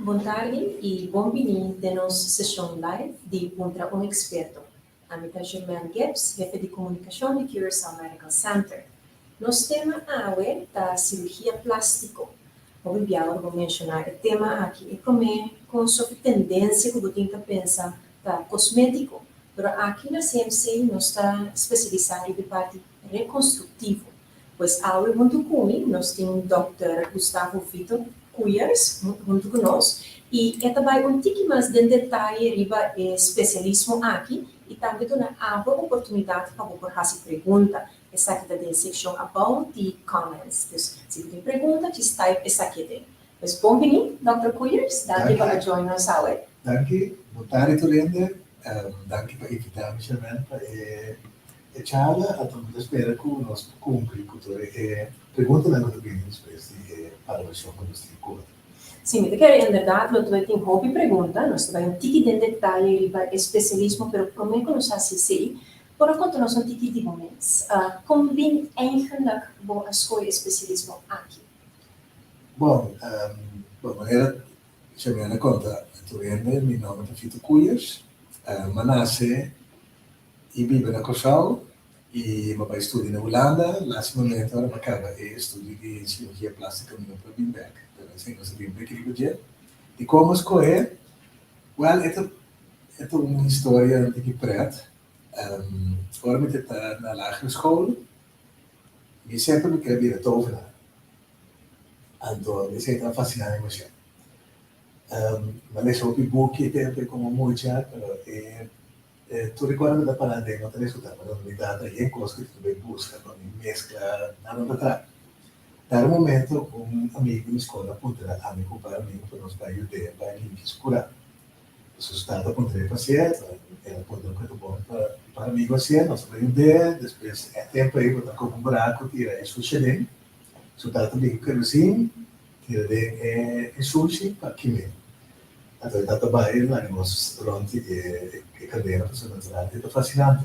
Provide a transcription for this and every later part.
Bon tardi i bon bini den nos seshon live di Puntra un Eksperto. Ami ta Germaine Gibbs, hefe di komunikashon di Curaçao Medical Center. Nos tema awe ta sirugia plástiko. Hopi bia ora bo menshoná e tema aki e promé kos òf e tendensia ku bo tin ta pensa ta kosmétiko. Pero aki na CMC nos ta spesialisá riba e parti rekonstruktivo. Pues awe huntu ku mi nos tin Dòkter Gustavo Vito Koeyers huntu ku nos i e ta bai un tiki mas den detaye riba e spesialismo aki i tambe duna abo oportunidat pa bo por hasi pregunta. Esaki ta den sekshon abou di comments. Dus si bo tin pregunta djis type esaki aden. Pues bon bini Dòkter Koeyers, danki pa a join nos awe. Danki, bon tardi tur hende. Danki pa invita mi Sherman pa e E charla a ta spera ku nos por kumpli ku tur e preguntanan ku ta bini despues di e palabrashon ku nos tin ku otro. Sí, mi ta kere inderdat lo tur tin hopi pregunta. Nos ta bai un tiki den detaye riba e spesialismo, pero promé ku nos hasi esei, por a konta nos un tiki di bo mes. Kon bin eigenlik bo a skohe e spesialismo aki? Bon, bon manera Ximena a konta tur hende, mi nòmber ta Fito Koeyers. Mi a nase I biba na Kòrsou i mi a bai studia na Hulanda. Laatste momento ora mi a kaba e estudio di sirugia plástika mi no por a bin bèk, pero esei nos a bin bèk riba dje. Dikon mi a skohe? Wèl, e ta e ta un historia un tiki prèt. Ora mi ta na lagere skol mi semper mi kere bira tovenaar. Anto esei ta fasiná mi masha. Mi a lesa hopi buki e tempu ei komo mucha, pero e Tur e kos ku ta pará den no ta resultá, pasobra mi tata yen kos ku ta bai buska pa mi meskla nan no ta traha. Dado momento un amigu di mi skol a puntra ami ku un par amigu pa nos bai yud'é bai limpia su kurá. Su tata a puntr'é pa hasié, el a puntra ku e ta bon pa un par amigu hasié, nos a bai yud'é, despues e tempu ei bo ta koba un buraku tira e sushi aden, su tata bin ku kerosin tira den e sushi pa kim'é. Anto e tata bai laga nos rond di e kandela pasobra natural e ta fasinante.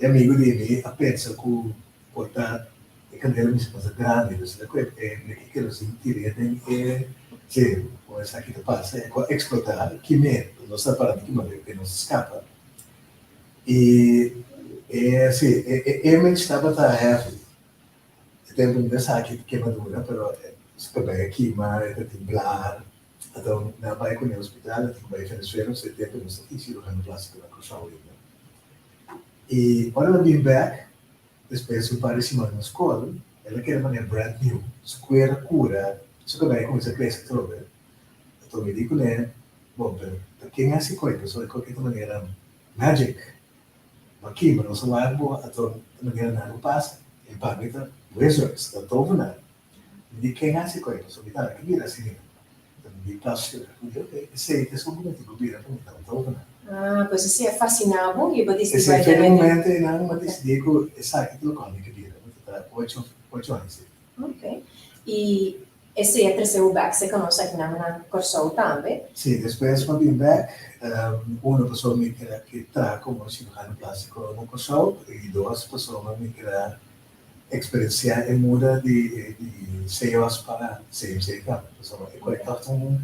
E amigu di mi a pensa ku por ta e kandela mester pasa grandi, dus el a kohe e bleki kerosin tir'é den e zeru. Kon esaki ta pasa e ku a eksplotá kim'é, nos ta para di kima e nos a skapa. I e si e image tabata heavy. E tempu mi ta sa ki kemadura pero su kabei a kima, e ta tin blar. Anto nan a bai ku ne hospital, nan tin ku bai Venezuela, pasobra e tempu no sa tin siruhano plástiko na Kòrsou ainda. I ora el a bin bèk, despues di un par di siman na skol, el a keda manera brand new, su kuer a kura, su kabei a kuminsá krese atrobe. Anto mi di kuné, Bon, pero ta ken hasi koi? Pasobra e koi ta manera magic. Bo a kima nos a wak bo, anto ta manera nada a pasa. E pa mi ta wizards, ta tovenaar. Mi di ken hasi koe pasobra mi tambe ke bira asina. Enton mi di pastor, mi di ok, esei ta esun ku mi tin ku bira pa mi ta un tovenaar. Ah, pues esei a fasina bo i bo disidi Esei bai fe den e. momento einan mi a disidi ku esaki ta loke mi ke bira. Mi ta ta ocho, ocho aña asina. Ok. I esei a trese bo bek serka nos akinan na Kòrsou tambe? Si, despues mi a bin bek. Uno pasobra mi keda ke traha komo siruhano plástiko na Kòrsou i dos pasobra mi keda Eksperensiá e muda di CEOS pa CMC tambe, pasobra e koi tòg ta un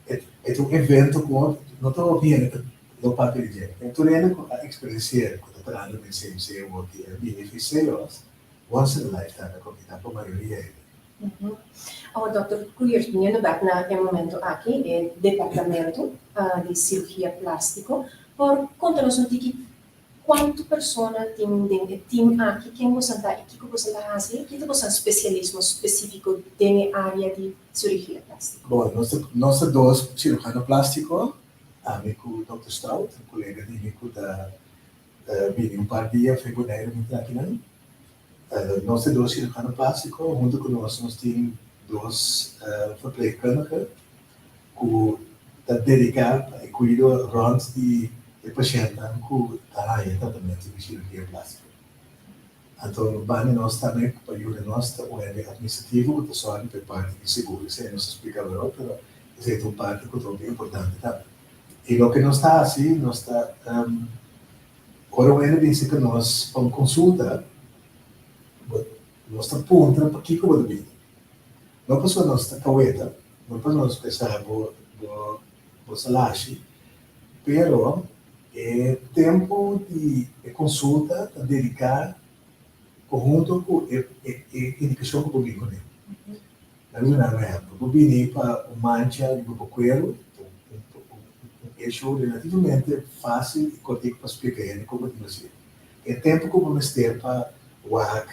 e ta un evento ku no ta hopi hende ta lo papia di dje. Ten tur hende ku a eksperensi'é ku ta trahando den CMC awor ki a bini fi CEOS once in a lifetime e koki ta pa mayoria hende. Awor Dòkter Koeyers, biniendo bèk na e momento aki, e departamento di sirugia plástiko, por konta nos un tiki Kuantu persona tin den e tim aki? Ken bosan ta i kiko bosan ta hasi? Ki ta bosan spesialismo spesífiko den e área di sirugia plástiko? Bon, nos ta nos ta dos siruhano plástiko, ami ku Dòkter Stout, un kolega di mi ku ta bini un par dia for Boneiru mi ta akinan. Nos ta dos siruhano plástiko, huntu ku nos nos tin dos verpleegkundige ku ta dediká pa e kuido rònt di e pashèntnan ku ta haña tratamentu di sirugia plástiko. Anto banda nos tambe pa yuda nos ta un hende atministrativo ku ta sòru pa e parti di seguro. Esei nos ta splika awor, pero esei ta un parti ku ta hopi importante tambe. I loke nos ta hasi, nos ta ora un hende bin serka nos pa un konsulta, nos ta puntra pakiko bo ta bini. No pasobra nos ta kaweta. No pa nos pesa bo bo bo salashi, pero e tempu di e konsulta ta dediká konhunto ku e e indikashon ku bo bin kuné. Laga mi duna un ehèmpel, bo bini pa un mancha riba bo kueru, un un esho relativamente fásil i kòrtiku pa splika hende kon bo tin hasié. E tempu ku bo mester pa wak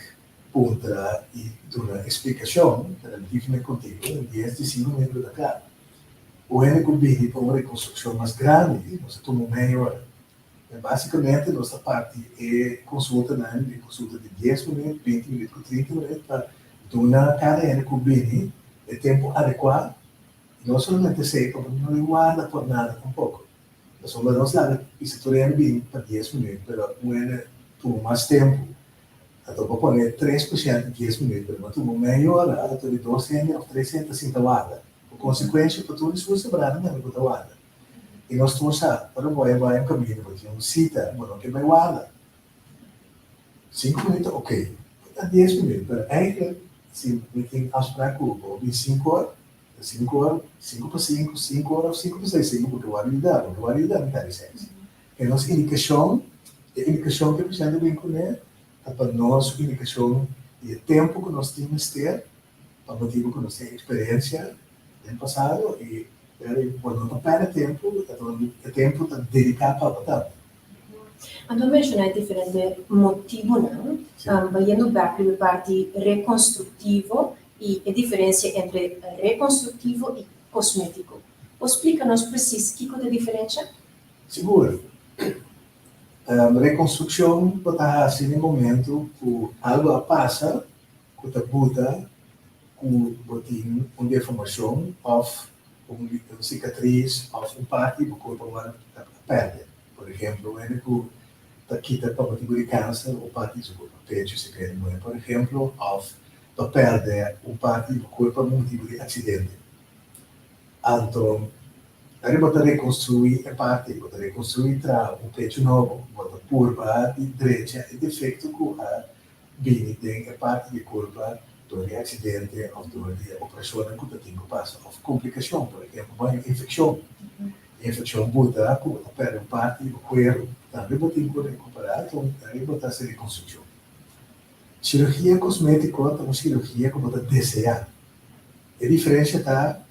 puntra i duna eksplikashon ta relativamente kontigu, den dies di sinku minüt bo ta kla. Un hende ku bini pa un rekonstrukshon mas grandi nos ta tuma un media ora. Básikamente nos ta parti e konsultanan den konsulta di dies minüt, binti minüt ku trinta minüt pa duna kada hende ku bini e tempu adekuá i no solamente esei pa bo no warda por nada tampoko. Pasobra nos laga bisa tur hende bini pa dies minüt pero un hende tuma mas tempu. Anto bo pone tres pashènt dies minüt, pero bo tuma mei ora, anto di dos hende òf tres hende ta sinta warda. Ku konsekuensha pa tur esun sobrado tambe ku ta warda. I nos tur sa, ora bo a bai un kaminda, bo tin un sita, bo no ke bai warda. Sinku minüt ta okey, bo ta dies minüt, pero eigentlik si mi tin afsprak ku bo bin sinku or, ta 5 or, 4:55, 5 or òf 5 pa 6, sinku bo ke warda yuda, bo ke warda yuda mitar di seis. E nos indikashon, e indikashon ku e pashènt a bin kuné ta pa nos indikashon di e tempu ku nos tin mester pa motibu ku nos tin eksperensia den pasado i bo no ta pèrdè tempu, e tempu ta dediká pa bo tambe. Anto a menshoná e diferente motibunan, bayendo bèk riba e parti rekonstruktivo i e diferensia entre rekonstruktivo i kosmétiko. Por splika nos presis kiko ta e diferensha? Sigur. Rekonstrukshon bo ta hasi na e momentu ku algu a pasa ku ta buta ku bo tin un deformashon òf un sikatris òf un parti di bo kurpa ku a pèrdè. Por ehempel, un hende ku ta kita pa motibu di kanser un parti di su kurpa, pechu si kende muhé por ehempel, òf ta pèrdè un parti di bo kurpa pa motibu di aksidente. Anto, ora bo ta rekonstruí e parti, bo ta rekonstruí traha un pechu nobo, bo ta purba di drecha e defekto ku a bini den e parti di kurpa dor di aksidente òf dor di e operashonnan ku ta tin ku pasa òf komplikashon, por ehempel bo haña un infekshon, e infekshon buta ku bo ta pèrdè un parti di bo kueru, tambe bo tin ku rekuperá, anto ora bo ta hasi rekonstrukshon. Sirugia kosmétiko ta un sirugia ku bo ta deseá. E diferensia ta,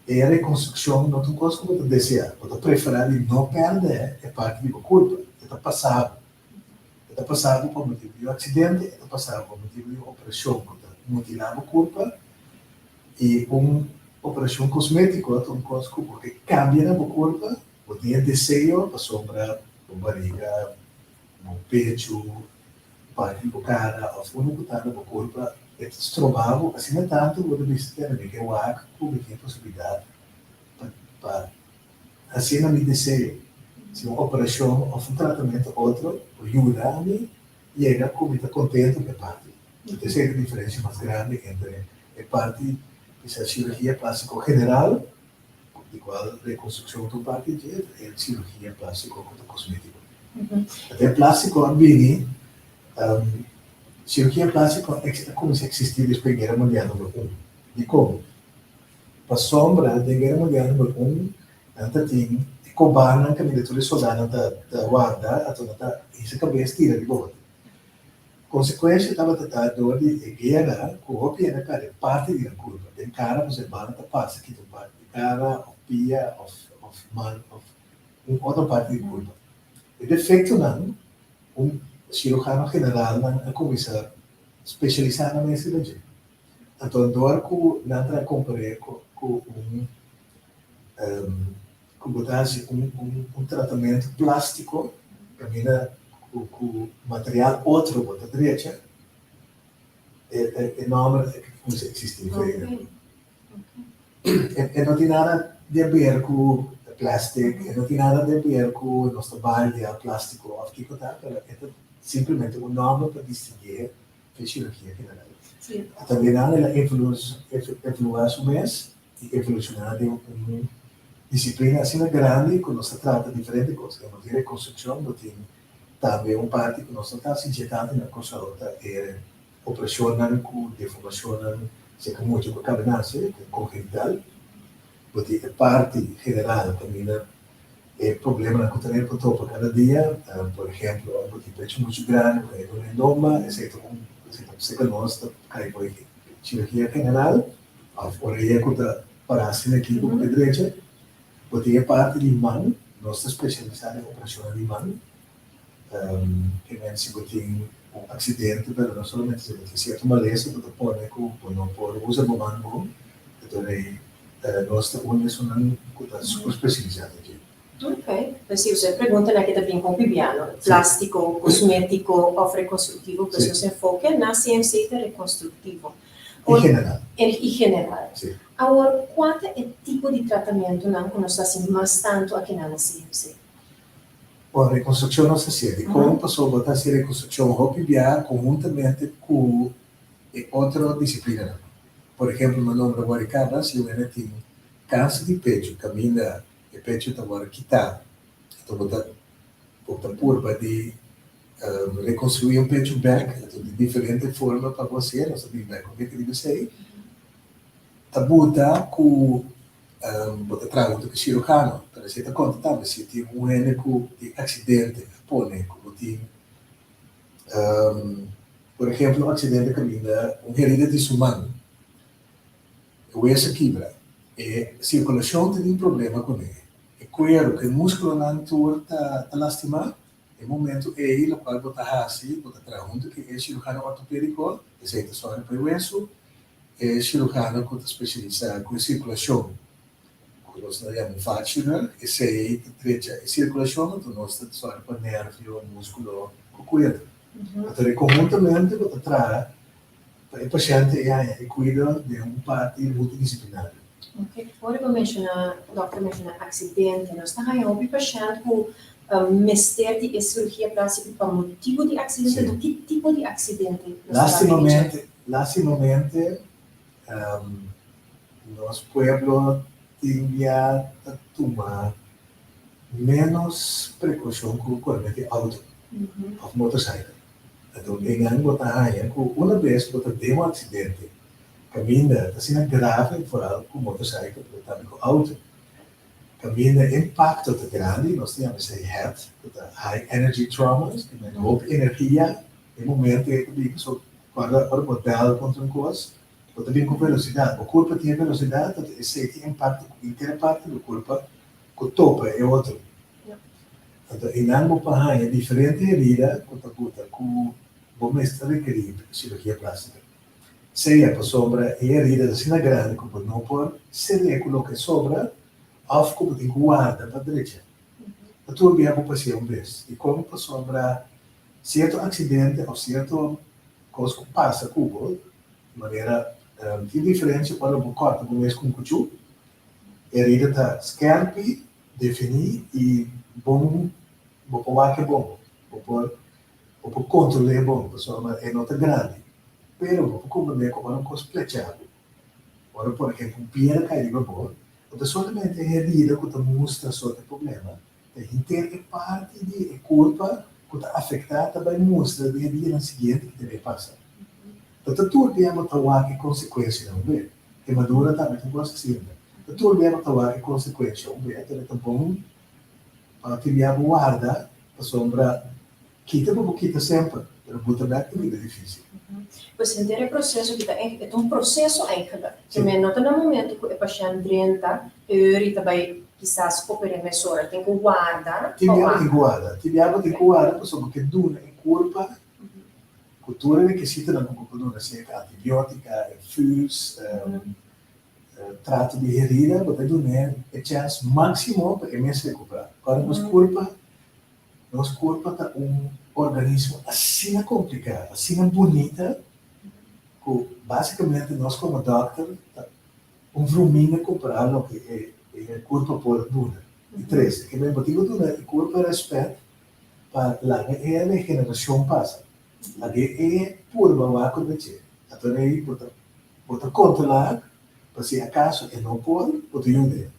e rekonstrukshon no ta un kos ku bo ta deseá. Bo ta preferá di no pèrdè e parti di bo kurpa. E ta pasa bo. E ta pasa bo pa motibu di un aksidente, e ta pasa bo pa motibu di un operashon ku ta mutilá bo kurpa. I un operashon kosmétiko ta un kos ku bo ke kambia na bo kurpa, bo tin e deseo pasobra bo bariga, bo pechu, parti di bo kara òf unda ku ta na bo kurpa e ta stroba bo asina tantu bo ta bisa tene mi ke wak ku mi tin e posibilidat pa pa hasi na mi deseo. Si un operashon òf un tratamentu otro por yuda mi yega ku mi ta kontentu ku e parti. Entonces esei ta e diferensia mas grandi entre e parti di sa sirugia plástiko general di cual reconstruccion ta un parti dje, e cirugia plastico cu ta cosmetico. E plastico a bini, cirugia plastico a cuminsa existi despues Guera Mundial number un. Dicon? Pasobra den Guera Mundial number un nan ta tin e cobanan caminda tur e soldanan ta warda, anto nan ta hisa cabes tira riba otro. Konsekuensia tabata ta dor di e guera ku hopi hende pèrdè parti di nan kurpa. Den kara pasobra e bala ta pasa kita un parti di kara òf pia òf man òf un otro parti di kurpa. E defektonan un sirujano generalnan a kuminsá spesialisá nan mes riba dje. Anto dor ku nan ta kompar'é ku un ku bo ta hasi un tratamentu plástiko kaminda ku material otro bo ta drecha, e nòmber a kuminsá eksistí. E no tin nada di haber ku plastic, e no tin nada di haber ku nos ta balia plástiko òf kiko ta, pero e ta simplemente un nòmber pa distinguí e sirugia general. Tambe nan el a evoluá su mes i evolucioná den un disciplina asina grandi cu nos ta trata diferente cos. Bo tin reconstruccion, bo tin tambe un parti cu nos no ta haci dje tantu na Curaçao ta e operacionnan cu deformacionnan. Serka mucha ku kaba nase, ku kongenital. Bo tin e parti general kaminda e problemanan ku ta por topa kada dia. Por ehemplo, ora bo tin pecho muchu grandi, bo ta duna e lomba, esei ta un esei ta serka nos ta kai por e cirurgia general òf orea ku ta pará asina aki ku bo ke drecha. Bo tin e parti di man, nos ta spesialisá den operashonnan di man. Ke men si bo tin un aksidente, pero no solamente si bo tin sierto malesa ku ta pone ku bo no por usa bo man bon, enton ei nos ta un di esunnan ku ta super spesialisá den dje. Ok, pues si usted pregunta na ke ta bin con Bibiano, plástico, cosmético of reconstructivo, pues nos enfoke na CMC ta reconstructivo. En general. En general. Si. Awor, cua ta e tipo di tratamentonan cu nos ta haci mas tanto akinan na CMC? Bon, reconstruccion nos ta hacié. Dicon? Pasobra bo ta haci reconstruccion hopi bia conhuntamente cu e otro disciplinanan. Por ehempel, mi a nombra wòrdu caba, si un hende tin cancer di pecho caminda e pecho ta wòrdu kitá, anto bo ta bo ta purba di reconstruí un pecho bek, anto di diferente forma pa bo hacié, nos ta bin bek un biki riba esei, ta buta cu Bo ta traha huntu ku sirujano, pero esei ta konta tambe si tin un hende ku tin aksidente a pone ku bo tin, por ehemplo un aksidente kaminda un herida di su man, e weso kibra, e sirkulashon ta tin problema kuné, e kueru ku e muskulonan tur ta lastimá, e momento ei lokual bo ta hasi, bo ta traha huntu ku e sirujano ortopediko, esei ta sòru pa e wesu. E cirujano cu ta specialisa cu e circulacion, cu nos ta yama un vaatchirurg, esey ta trecha e circulacion, anto nos ta zorga pa nervio, musculo cu cuido. Anto di conhuntamente bo ta traha pa e paciente e haña e cuido den un parti multidisciplinario. Ok, ora bo menciona, dokter menciona accidente, nos ta haña hopi pashent cu mester di e cirugía plástico pa motibo di accidente, Sí. anto ki tipo di accidente nos ta papia di dje? Lastimamente, lastimamente nos pueblo tin bia ta tuma menos precaucion cu cuando mete auto of motorcycle. Anto einan bo ta haña cu una bes bo ta den un accidente caminda ta asina grave, vooral cu motorcycle pero tambe cu auto, Kaminda e impakto ta grandi, nos ta yama esei het, ku ta high energy traumas, ku mende hopi energia e momento ei ta bin, pasobra ora ora bo dal kontra un kos, bo ta bin ku velosidat, bo kurpa tin e velosidat, anto esei tin impakto ku henter parti di bo kurpa ku topa e otro. Anto einan bo por haña diferente herida ku ta buta ku bo mester rekerí sirugia plástika. Sea pasobra e herida ta asina grandi ku bo no por ser'é ku loke sobra òf ku bo tin ku warda pa drecha. Ta tur bia bo pasia un bes. Dikon? Pasobra sierto aksidente òf sierto kos ku pasa ku bo, manera tin diferensia ora bo kòrta bo mes ku un kuchú, e herida ta skèrpi, definí i bon, bo por wak e bon, bo por Bo por kontrol'é bon, pasobra e no ta grandi. Pero bo por komprendé ku ora un kos plechá bo, ora por ehempel un piedra kai riba bo, no ta solamente e herida ku ta mustra so ta e problema, ta henter e parti di e kurpa ku ta afektá ta bai mustra den e dianan siguiente ki ta bai pasa. Ta ta tur bia bo ta wak e konsekuensianan un be. Kemadura tambe ta un kos asina. Ta tur bia bo ta wak e konsekuensia un be, anto ta bon pa tin bia bo warda pasobra Kita bo por kita semper, pero bo ta bek ta bira dificil. Pues henter e proceso kita e ta un proceso eigenlijk. Ke men no ta na momento ku e pashent drenta e eur i ta bai kisas oper'é mesora. Tin ku warda Tin pa biaha wak. tin ku warda. Tin biaha bo tin ku warda pasobra bo ke duna e kurpa ku tur e rekisitonan ku bo por duna, sea ku antibiotika, infuus, trato di herida, bo ta dun'é e chèns máksimo pa e mes rekuperá. Ora nos kurpa Nos kurpa ta un organismo asina kompliká, asina bunita, ku básikamente nos komo dòkter ta un vruminga kompará loke e kurpa por duna. Di tres, e ke bo tin ku duna e kurpa rèspèt pa laga e regenerashon pasa, laga e purba wak ku ta dje. Anto ei bo ta bo ta kontrolá pa si akaso e no por, bo ta yud'é.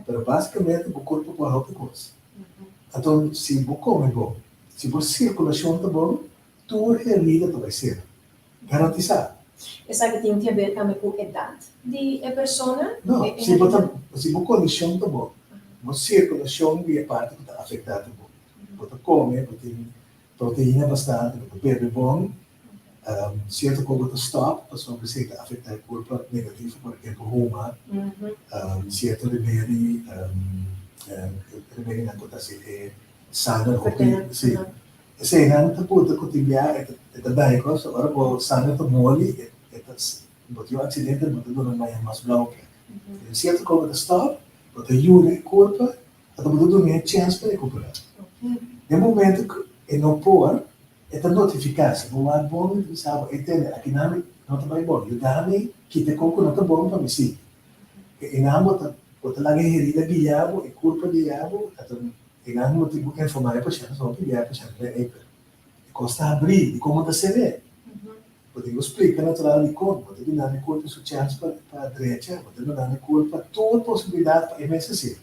Pero básikamente bo kurpa por hopi kos. Anto si bo come bon, si bo circulacion ta bon, tur herida ta bay cera. Garantisa. Esaki tin di haber tambe ku edat di e persona? No, si bo ta, si bo kondishon ta bon, bo sirkulashon di e parti ku ta afektá ta bon, bo ta kome, bo tin proteina bastante, bo ta bebe bon, sierto kos bo ta stòp pasobra esei ta afektá e kurpa negativo, por ehempel huma, sierto remedi, remedinan ku ta hasi e sanger hopi, si. Eseinan ta punta ku tin bia e ta daña kos, ora bo sanger ta moli e ta bo tin un aksidente bo ta duna maña mas blauw plek. Den sierto kos bo ta stòp, bo ta yuda e kurpa, ata bo ta duna e chèns pa rekuperá. Den momento ku e no por, e ta notifiká, si bo wak bon e ta bisa bo, ey tende akinan mi no ta bai bon, yuda mi kita e kos ku no ta bon pa mi sigui. Einan bo ta bo ta laga e herida guia bo, e kurpa guia bo, ata E nan no tin ku informá e pashènt, pasobra hopi bia e pashènt ta ei, pero e kos ta habrí, dikon bo ta ser'é? Bo tin ku splika natural dikon, bo ta duna e kurpa su chèns pa pa drecha, bo ta duna e kurpa tur posibilidat pa e mes hasié.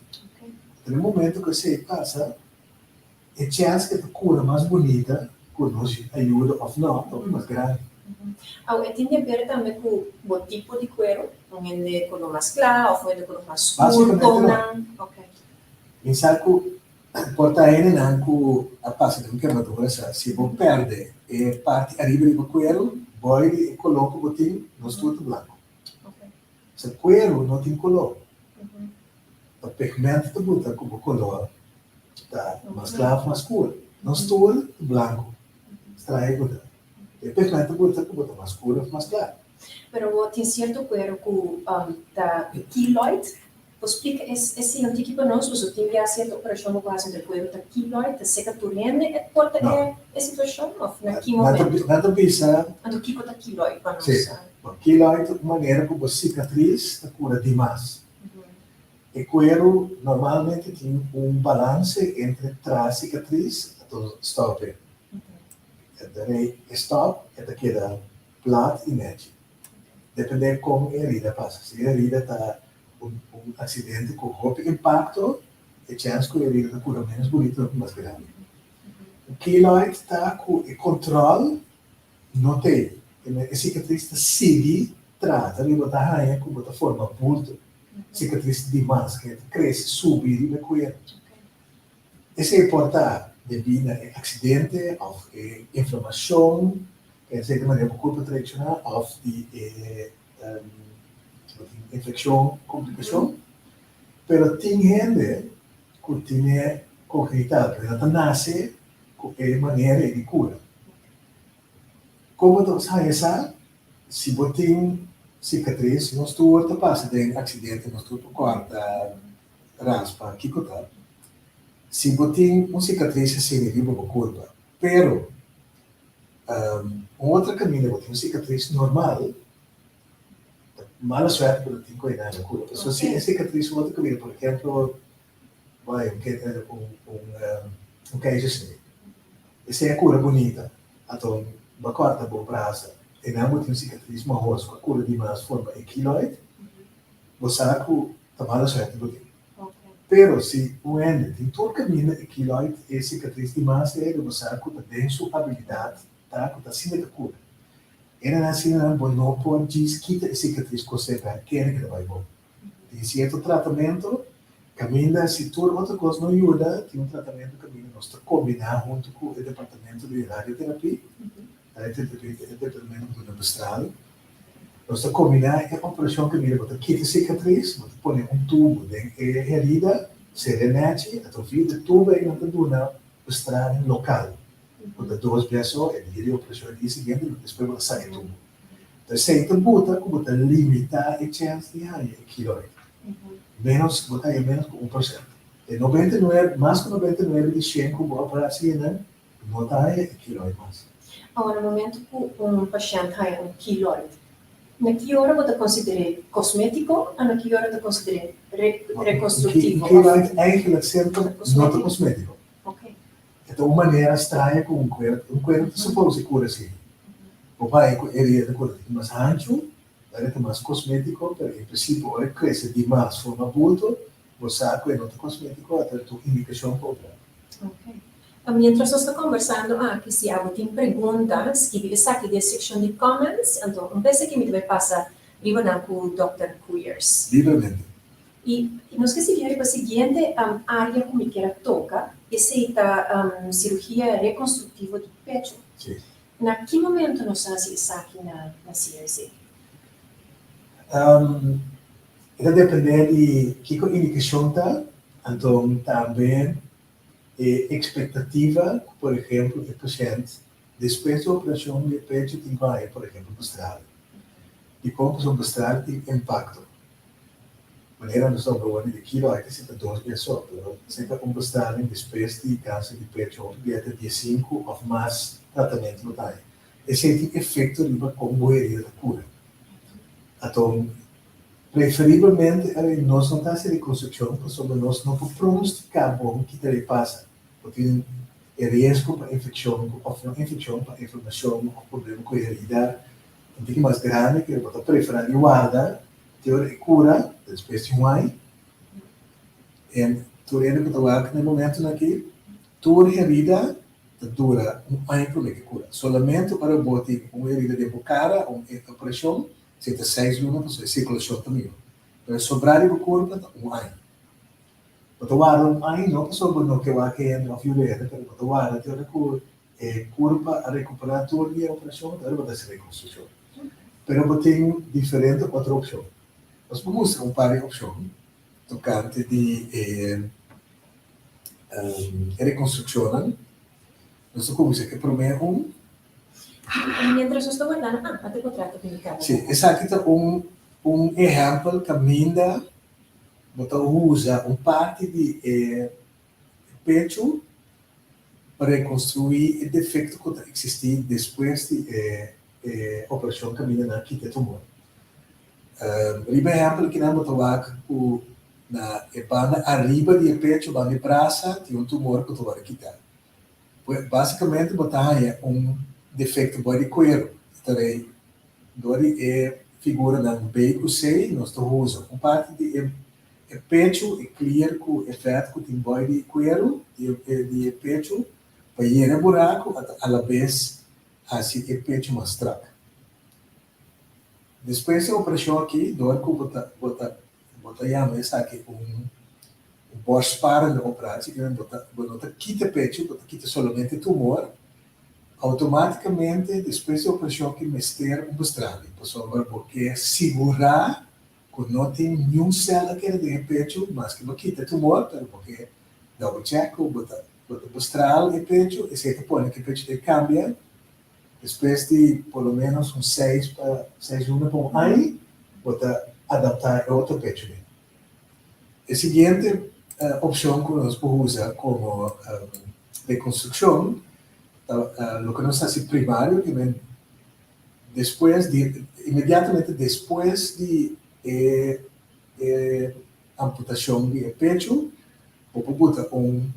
Anto na e momento ku esei pasa, e chèns ku e ta kura mas bunita ku nos ayuda òf nò ta hopi mas grandi. Awe, e tin di aber tambe ku bo tipo di kueru? Un hende koló mas kla òf un hende koló mas skur? Básikamente no. Mi sa ku por ta hendenan ku a pasa den un kemadura sa si bo pèrdè e parti ariba di bo kueru, bòi di e koló ku bo tin, nos tur ta blanku. Sa kueru no tin koló. Ta pigmènt ta buta ku bo koló ta mas kla òf mas skur. Nos tur ta blanku. Straño ku ta. E pigmènt ta buta ku bo ta mas skur òf mas kla. Pero bo tin sierto kueru ku ta keloid. Bo splika es esei un tiki pa nos, pasobra tin bia sierto operashon bo por hasi entre kueru ta keloid, ta seka tur hende e por ta e e situashon òf na ki momento? Nan ta bisa. Anto kiko ta keloid pa nos? Si, bon, keloid ta un manera ku bo sikatris ta kura dimas. E kueru normalmente tin un balanse entre traha sikatris anto stòp e. E stòp e ta keda plat i nèchi. Depende kon e herida pasa. Si e herida ta un aksidente ku hopi impakto, e chèns ku e herida ta kura ménos bunito ta mas grandi. Un keloid ta ku e kontròl no ta ei. E sikatris ta sigui trata riba bo ta haña ku bo ta forma bulto. Sikatris dimas, ku e ta krese subi riba e kueru. Esei por ta debí na e aksidente òf e inflamashon, esei ta manera bo kurpo ta reakshoná, òf di e bo tin infekshon, komplikashon. Pero tin hende ku tin e kongenital, ku nan ta nase ku e manera ei di kura. Kon bo ta haña sa? Si bo tin sikatris, nos tur ta pasa den aksidente, nos tur por kòrta. Raspa, kiko ta? Si bo tin un sikatris asina riba bo kurpa, pero un otro kaminda bo tin un sikatris normal, ta mala suerte ku bo tin ku e nan na kurpa. Pasobra si e sikatris un otro kaminda, por ehemplo, bai un un keizersnee, esei a kura bunita, anto bo a kòrta bo brasa, einan bo tin un sikatris mahos ku a kura dimas forma e keloid, Bo sa ku ta mala suerte bo tin. Pero si un hende tin tur kaminda e keloid, e sikatris di mas e, bo sa ku ta den su abilidat ta ku ta asina ta kura. Hendenan asina bo no por djis kita e sikatris kosé pa kere ku ta bai bon. Tin sierto tratamentu kaminda si tur otro kos no yuda, tin un tratamentu kaminda nos ta kombiná huntu ku e departamento di radioterapi, radioterapi ta e departamento ku ta duna bestraling. Nos ta kombiná e operashon ku mira bo ta kita sikatris, bo ta pone un tubo den e herida, sera e nèchi, anto via di tubo ei nan ta duna bestraling lokal, ku ta dos bes so, e dia di operashon e dia siguiente, despues bo ta saka e tubo. Entonces esei ta buta ku bo ta limitá e chèns di haña e keloid. Ménos, bo ta haña ménos ku 1%. E 99, mas ku 99 di shen ku bo operá asina, No ta haña e kiloid mas. Awor, na momento ku un pashènt haña un kiloid, na ki ora bo ta konsider'é kosmétiko o na ki ora ta konsider'é rekonstruktivo? Un kiloid eigenlijk semper no ta kosmétiko. E ta un manera straño ku un kuero, un kuero ta supos di kura asina. Bo por haña ku e ria ta kura mas hanchu, ta mas kosmétiko, pero en prinsipio ora e krese dimas forma bulto, Bo sa ku e no ta kosmétiko, a ta un indikashon pa operá. Ok. Mientras nos ta kombersando aki, si abo tin pregunta, skibi esaki den sekshon di comments, anto un bes aki mi ta bai pasa riba nan ku Dòkter Koeyers. Libremente. I nos ke sigui riba siguiente área ku mi kier a toka, esei ta sirugia rekonstruktivo di pechu. Si. Na ki momento nos a hasi esaki na CRC? E ta dependé di kiko indikashon ta, anto tambe e ekspektativa ku por ehempel e pashènt despues di operashon di e pechu tin ku haña por ehempel bestraling. Dikon? Pasobra bestraling tin impakto. Manera nos ta hopi di kilo aki si ta dos bia so, pero si ta un bestraling despues di kanser di pechu hopi bia ta diesinku òf mas tratamentu bo ta haña. Esei tin efekto riba kon bo herida ta kura. Aton Preferiblemente ey nos no ta haci reconstruccion pasobra nos no por pronostica bon ki ta bay pasa. Bo tin e riesgo pa infeccion of no infeccion, pa inflamacion of problema cu e herida un tiki mas grandi pero bo ta prefera di warda te ora e cura despues di un aña. En tur hende cu ta wak na e momentonan aki tur herida ta dura un aña prome cu e cura. Solamente ora bo tin un herida den bo cara, un operacion, Si ta seis luna pasobra e sirkulashon ta mihó. Pero e sobrá di bo kurpa ta un aña. Bo ta warda un aña no pasobra bo no ke wak hende òf yuda hende, pero bo ta warda te ora ku e kurpa a rekuperá tur di e operashon, te ora bo ta hasi rekonstrukshon. Pero bo tin diferente otro opshon. Nos por mustra un par di opshon tokante di e rekonstrukshonnan. Nos ta kuminsá ku e promé un. Mientras nos ta wardando, ah, a te contrato cu mi caba. Sí, esaki ta un un ehempel caminda bo ta usa un parti di e pecho pa reconstrui e defecto cu ta existi despues di e e operacion caminda nan a kita e tumor. Riba ehempel kinan bo ta wak cu na e banda ariba di e pecho, banda di brasa, tin un tumor cu ta worde kita. Pues básicamente bo ta haña un defecto boi di cuero. Ta rei dor di e figuranan B cu C nos ta usa un parti di e e pecho, e klier cu e vet cu tin boi di cuero di e di e pecho pa yena e buraco ata alabes haci e pecho mas strak. Despues di e operacion aki dor cu bo ta bo ta Bo ta yama esaki un borstsparende operatie, kimen bo ta bo no ta kita pechu, bo ta kita solamente tumor. Automaticamente despues di operacion aki mester un bestraling, pasobra bo ke sigura cu no tin niun cel a keda den e pechu, maske bo kita e tumor, pero bo ke double check cu bo ta bo ta bestral e pechu, esey ta pone cu e pechu ta cambia. Despues di por lo menos un seis pa seis luna pa un aña, bo ta adaptá e otro pechu den. E siguiente opshon ku nos por usa komo rekonstrukshon ta loke nos ta hasi primario, ke men despues di inmediatamente despues di e e amputashon di e pechu, bo por buta un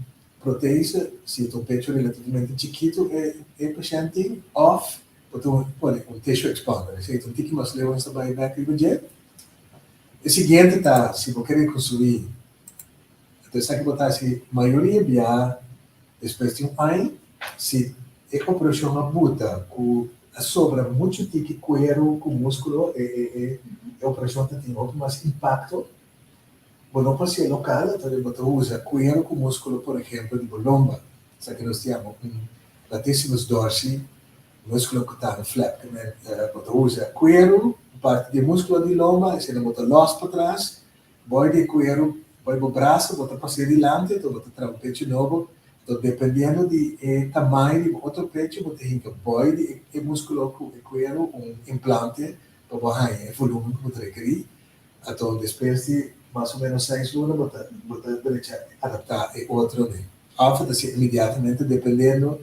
Protese, si ta un pecho relativamente chikitu e e pashènt tin, òf bo ta pone un tissue expander. Esei ta un tiki mas leu nos ta bai bèk riba dje. E siguiente ta si bo ke rekonstruí, anto esaki bo ta hasi mayoria bia despues di un aña, si e operashon a buta ku a sobra muchu tiki kueru ku múskulo e e e operashon ta tin hopi mas impakto. Bo no por hasié lokal, anto bo ta usa kueru ku múskulo, por ehempel, di bo lomba. Esaki nos ta yama un latissimus dorsi musculocutáneo flap. Ke men bo ta usa kueru, un parti di e múskulo di lomba, esei bo ta lòs patras, boi di e kueru, boi bo brasa, bo ta pas'é dilanti, anto bo ta traha un pechu nobo. Anto dependiendo di e tamaño di bo otro pechu, bo ta hinka boi di e múskulo ku e kueru un implante pa bo haña e volúmen ku bo ta rekerí. Anto despues di mas o menos seis luna bo ta bo ta derecha adaptá e otro den. Òf ta siña inmediatamente dependiendo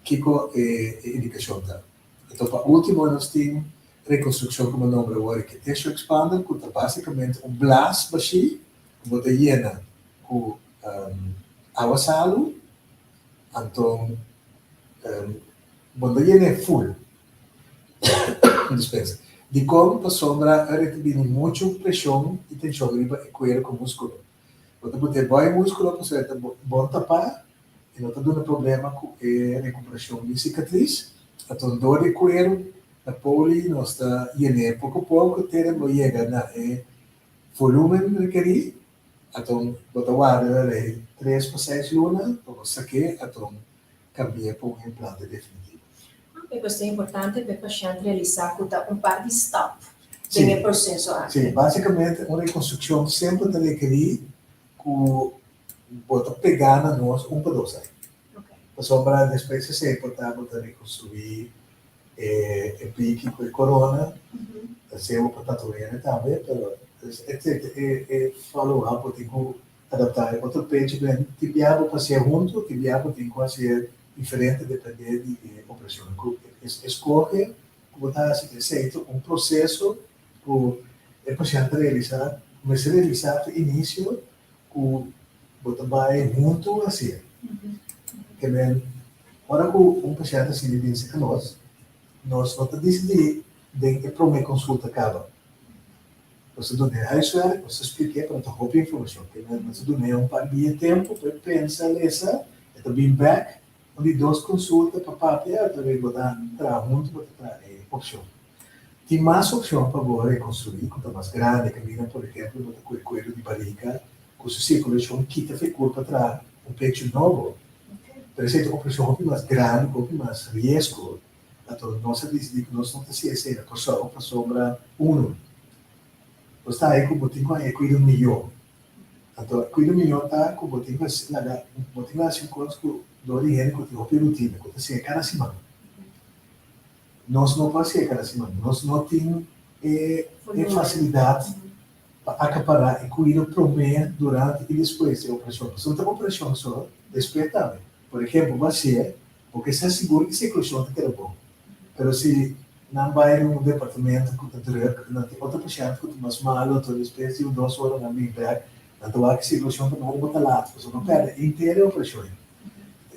kiko e e indikashon ta. Anto pa último nos tin rekonstrukshon ku bo nombra awor e tissue expander ku ta básikamente un blas bashí ku bo ta yena ku awa salu anto bo no ta yen'é ful. Dispensa. Dikon? Pasobra ora ta bini muchu preshon i tenshon riba e kueru ku muskulo. Bo ta put'é boi muskulo pasobra e ta bon tapá. E no ta duna problema ku e rekuperashon di sikatris. Anto dor di kueru na poli nos ta yen'é poko poko te bo yega na e volúmen rekerí. Anto bo ta warda rei 3 pa 6 luna pa bo sak'é, anto kambi'é pa un implante definitivo. E ta importante pa e pashènt realisá ku ta un par di stap den e proseso aki. Sí, básikamente un rekonstrukshon semper ta rekerí ku bo ta pega na nos 1 pa 2 aña. Pasobra despues esei por ta bo ta rekonstruí e piki ku e korona, esei bo por tatuá tambe, pero e follow up bo tin ku adaptá e otro pechu ben tin biaha bo por hasié huntu, tin biaha bo tin ku hasié diferente, dependé di e operashon. Ku eskohe ku bo ta hasi esei ta un proseso ku e pashènt ta realisá, mester realisá te inisio ku bo ta bai huntu hasié. Ke men ora ku un pashènt asina bin serka nos, nos no ta disidí den e promé konsulta kaba. Nos ta dun'é huiswerk, nos ta splik'é, pero ta hopi informashon. Ke men nos ta dun'é un par dia tempu pa e pensa, lesa, e ta bin bèk un di dos konsulta pa papia, anto bo ta traha huntu, bo ta traha e opshon. Tin mas opshon pa bo rekonstruí ku ta mas grandi, kaminda por ehèmpel bo ta kohe kueru di barika ku su sirkulashon kita for e kurpa traha un pechu nobo. Pero esei ta un operashon hopi mas grandi, hopi mas riesgo. Anto nos a disidí ku nos no ta hasi esei na Kòrsou pasobra unu, nos ta haña ku bo tin ku haña e kuido mihó. Anto e kuido mihó ta ku bo tin ku laga bo tin ku hasi un kos ku dor di hende ku tin hopi rutina, ku ta hasié kada siman. Nos no por hasié kada siman. Nos no tin e fasilidat pa akapará e kuido promé, durante i despues di e operashon. Pasobra no ta operashon so, despues tambe. Por ehempel, bo hasié, bo ke sa sigur ku sirkulashon ta keda bon. Pero si nan bai den un departamento ku ta drùk, nan tin otro pashènt ku ta mas malu, anto despues di un 2 ora nan bin bèk, nan ta wak ku sirkulashon ta malu, bo ta lat, pasobra bo pèrdè henter e operashon.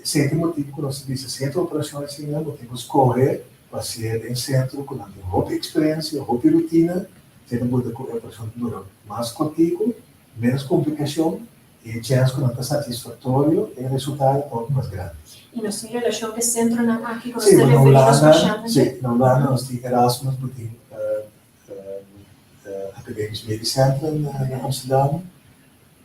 Esei ta e motibu ku nos ta bisa sierto operashon asina bo tin ku skohe pa hasié den sentro ku nan tin hopi eksperensia, hopi rutina, esei ta buta ku e operashon ta dura mas kòrtiku, ménos komplikashon i e chèns ku nan ta satisfaktorio, e resultado ta hopi mas grandi. I nos tin relashon ku e sentronan aki ku nos ta referí nos pashèntnan? Sí, na Hulanda nos tin Erasmus, bo tin Academisch Medisch Centrum na Amsterdam,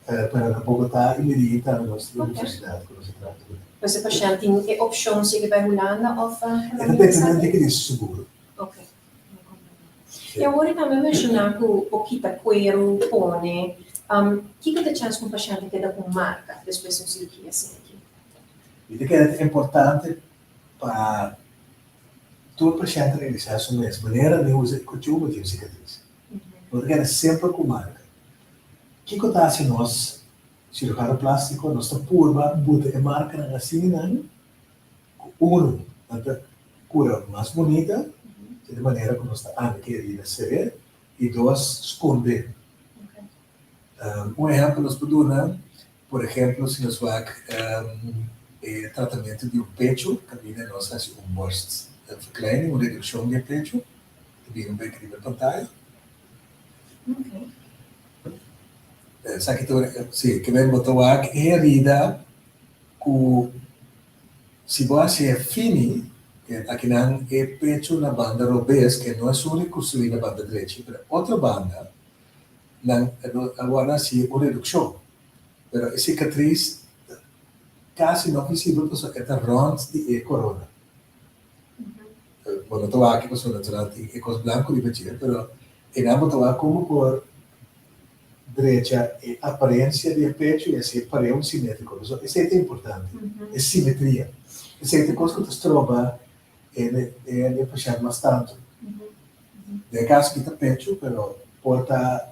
pero na Bogotá i Medellín tambe nos tin universidat ku nos ta trata kuné. Pues e pashènt tin e opshon si e ke bai Hulanda òf E ta dependé di ki di su seguro. Ok. I awor e tambe menshoná ku por kita kueru, pone. Kiko ta chèns ku un pashènt ta keda ku marka despues di un sirugia asina aki? Mi ta kere ta importante pa tur pashènt realisá su mes manera di usa e kuchú bo tin un sikatris. Bo ta keda semper ku marka. Kiko ta hasi nos siruhano plástiko? Nos ta purba buta e markanan asina nan ku unu nan ta kura mas bunita, di manera ku nos ta anda ku e herida seré, i dos, skondé. Un ehèmpel nos por duna, por ehèmpel, si nos wak e tratamentu di un pechu, kaminda nos hasi un borstverkleining, un redukshon di e pechu, ta bira un bek riba e pantaya. Esaki ta, si, ke men bo ta wak e herida ku si bo hasié fini, ke akinan e pechu na banda robes, ke no esun rekonstruí na banda drechi, pero otro banda nan a wòrdu hasi un redukshon, pero e sikatris ta kasi no visibel pasobra e ta rònt di e korona. Bo no ta wak pasobra natural tin e kos blanku riba dje, pero einan bo ta wak komo por drecha e aparensia di e pechu i hasié pareu simétriko. Pasobra esei ta importante, e simetria. Esei ta e kos ku ta stroba e e pashènt mas tantu. Den e kaso aki ta pechu, pero por ta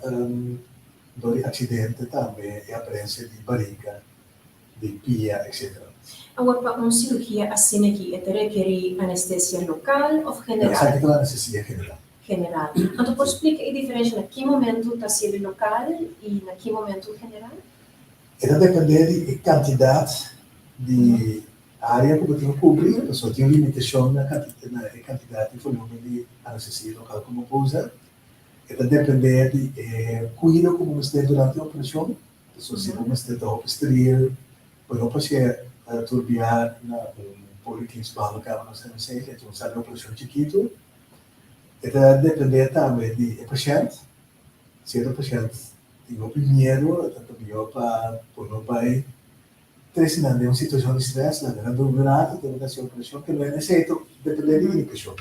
dor di aksidente tambe e aparensia di barika, di pia, etcetera. Awor pa un sirugia asina aki e ta rekerí anestesia lokal òf general? Esaki ta un anestesia general. General. Anto por splika e diferensha na ki momentu ta sirbi lokal i na ki momentu general? E ta dependé di e kantidat di área ku bo tin ku kubri, pasobra tin un limitashon na e kantidat di volúmen di anestesia lokal ku bo por usa. E ta dependé di e kuido ku bo mester durante e operashon, pasobra si bo mester ta hopi steril, bo no por hasié. Tur bia na un poliklinisch behandelkamer nos ta hasi, e ta un sala di operashon chikitu. E ta dependé tambe di e pashènt. Sierto pashènt tin hopi miedu, e ta mihó pa por no bai trese nan den un situashon di strès, laga nan durmi un ratu, te bo ta hasi operashon, ke men esei ta dependé di indikashon.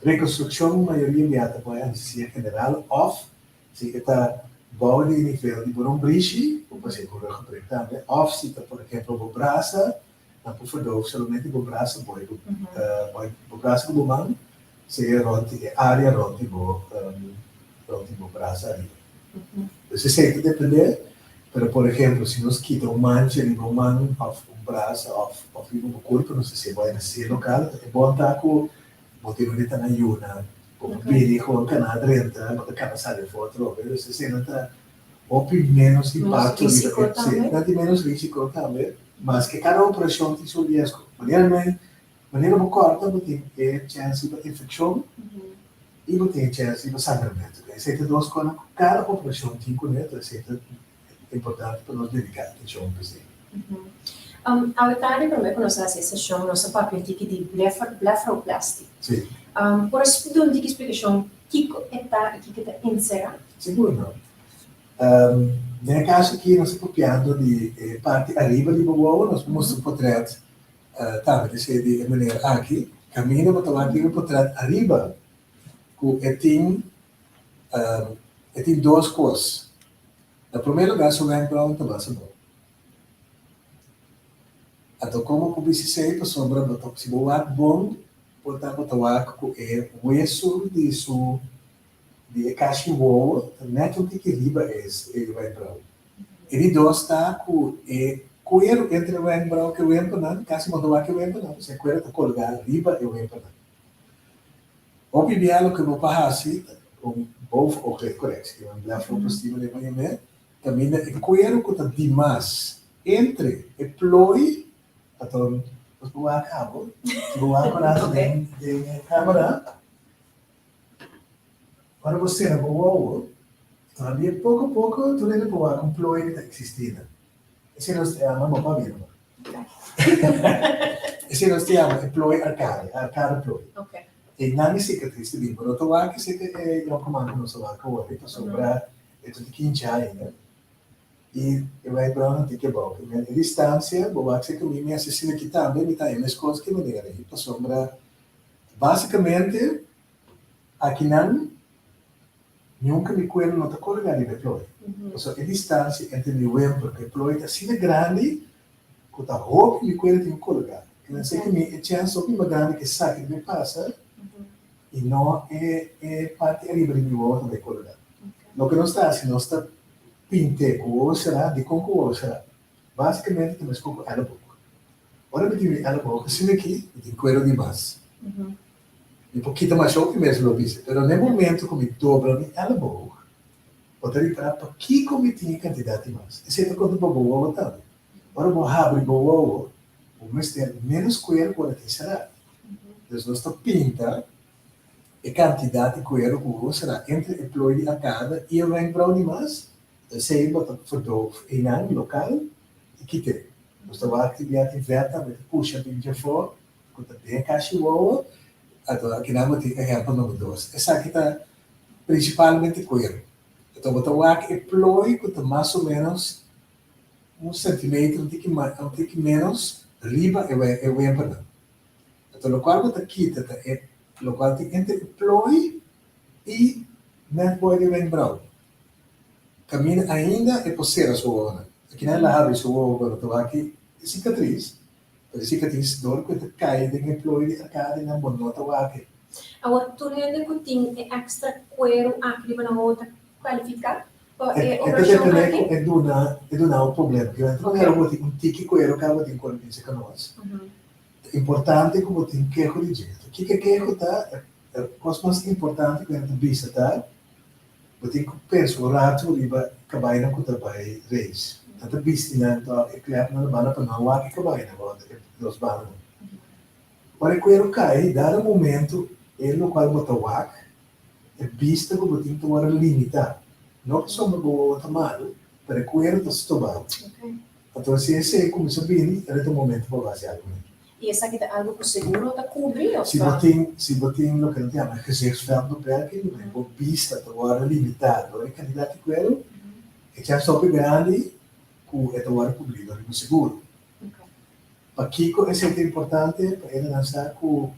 Rekonstrukshon mayoria bia ta bai anestesia general òf Si e ta bou di e nivel di bo rombrishi, bo por hasi ku ruggenprik tambe. Òf si ta por ehempel bo brasa, nan por verdoof solamente bo brasa bo i bo brasa ku bo man sea rònt di e área rònt di bo rònt di bo brasa ariba. Dus esei ta dependé, pero por ehempel si nos kita un mancha riba un man òf un brasa òf òf riba bo kurpo nos ta hasié bo anestesia lokal, e bon ta ku Bo tin un ta na yuna, bo por bini gewoon kana drenta, bo ta kana sali afó atrobe. Dus esei ta hopi ménos impakto riba e, sí, nan tin ménos risiko tambe, maske kada operashon tin su riesgo. Manera men, manera bo kòrta bo tin e chèns riba infekshon i bo tin e chèns riba sangramentu. Esei ta dos kosnan ku kada operashon tin kuné, esei ta importante pa nos dediká atenshon pa esei. Awe tardi promé ku nos a hasi e seshon nos a papia un tiki di blefaroplasti. Sí. Por a duna un tiki splikashon kiko e ta i kiko e ta enserá? Sigur no. Den e kaso aki nos ta papiando di e parti ariba di bo wowo, nos por mustra un potrèt tambe ta esei di e manera aki. Kaminda bo ta wak riba e potrèt ariba ku e tin e tin dos kos. Na promé lugá su wenkbrauw ta basa bon. Anto komo ku bisa esei? Pasobra bo ta si bo wak bon por ta bo ta wak ku e wesu di su di e kashi wowo ta nèt un tiki riba e e wenkbrauw. E di dos ta ku e kueru entre e wenkbrauw ku e wempernan kasi bo no ta wak e wempernan pasobra e kueru ta kolgá riba e wempernan. Hopi bia loke bo por hasi ta un bovenooglidcorrectie, un blefaroplastie manera bo yam'é, kaminda e kueru ku ta dimas entre e plooi, paton nos por wak abo, si bo wak un rato den den e kamera, ora bo sera bo wowo, todavia poko poko tur hende por wak un plooi ku ta eksistí nan. Esei nos ta yama, bo por a bira bo. Esei nos ta yama e plooi arcade, arcade plooi. E nan e cicatriz ta bin, bo no ta wak esei ta e yoncuman cu nos ta wak awor, pasobra e ta kincha ainda y e wenkbrauwnan tin kebou. E distancia, bo wak esei cu mi, mi haci asina aki tambe, mi ta haña mescos ki manera ei, pasobra basicamente akinan Nunca mi cuero no ta colga riba e plooi. Pasobra e distancia entre mi wemper cu e plooi ta asina grandi cu ta hopi mi cuero tin cu colga. Cu nan sey cu mi e chens hopi mas grandi cu esaki ta bay pasa y no e e parti ariba di mi wowo ta bay colga. Loke nos ta haci nos ta pinte cu wowo cera. Dicon cu wowo cera? Basicamente ta mescos cu elleboog. Ora mi tin mi elleboog asina aki mi tin cuero di mas. Mi por kita masha hopi mes lo bisa, pero n'e momento ku mi dobla mi èleboog, bo ta ripará pakiko mi tin e kantidat di mas. Esei ta konta pa bo wowo tambe. Ora bo habri bo wowo, bo mester ménos kueru ku ora tin será. Dus nos ta pinta e kantidat di kueru ku wowo será entre e plooi di arkada i e wenkbrauw di mas, esei bo ta verdoof einan lokal i kit'é. Nos ta wak tin bia tin vèt tambe ta pusha bin djafó. Ku ta den kashi wowo, anto akinan bo tin ehèmpel number dos. Esaki ta prinsipalmente kueru. Anto bo ta wak e plooi ku ta mas o ménos un sentimeter, un tiki mas, un tiki ménos riba e e wempernan. Anto lokual bo ta kita ta e lokual tin entre e plooi i nèt boi di wenkbrou. Kaminda ainda e por sera su wowonan. Akinan el a habri su wowo, pero ta wak e sikatris. Pero si ka tin dor ku e ta kai den e plooi di arkadenan bo no ta wak e. Awor tur hende ku tin e èkstra kueru aki riba nan wowo ta kualifiká pa e E ta operashon dependé aki? ku e duna e duna un problema. Ki nan ta manera bo tin un tiki kueru kaba bo tin kueru bin serka nos. Ta importante ku bo tin keho di dje. Kiko e keho ta? E kos mas importante ku hende ta bisa ta Bo tin ku pensa un ratu riba kabainan ku ta bai reis. Nan ta bisti nan tòg e klèpnan na banda pa nan wak e kabainan rònt e dos bandanan. Ora e kueru kai, dado momentu e lokual bo ta wak, e bista ku bo tin ta wòrdu limitá. No pasobra bo wowo ta malu, pero e kueru ta stobá. Anto si esei kuminsá bini, ta ta momento pa bo hasi algu kuné. I esaki ta algu ku seguro ta kubri òf Si bo tin, si bo tin loke nan ta yama gezichtsveldbeperking, ku bo bista ta wòrdu limitá dor e kantidat di kueru, e chèns ta hopi grandi ku e ta wòrdu kubrí dor di bo seguro. Pakiko esei ta importante? Pa hende nan sa ku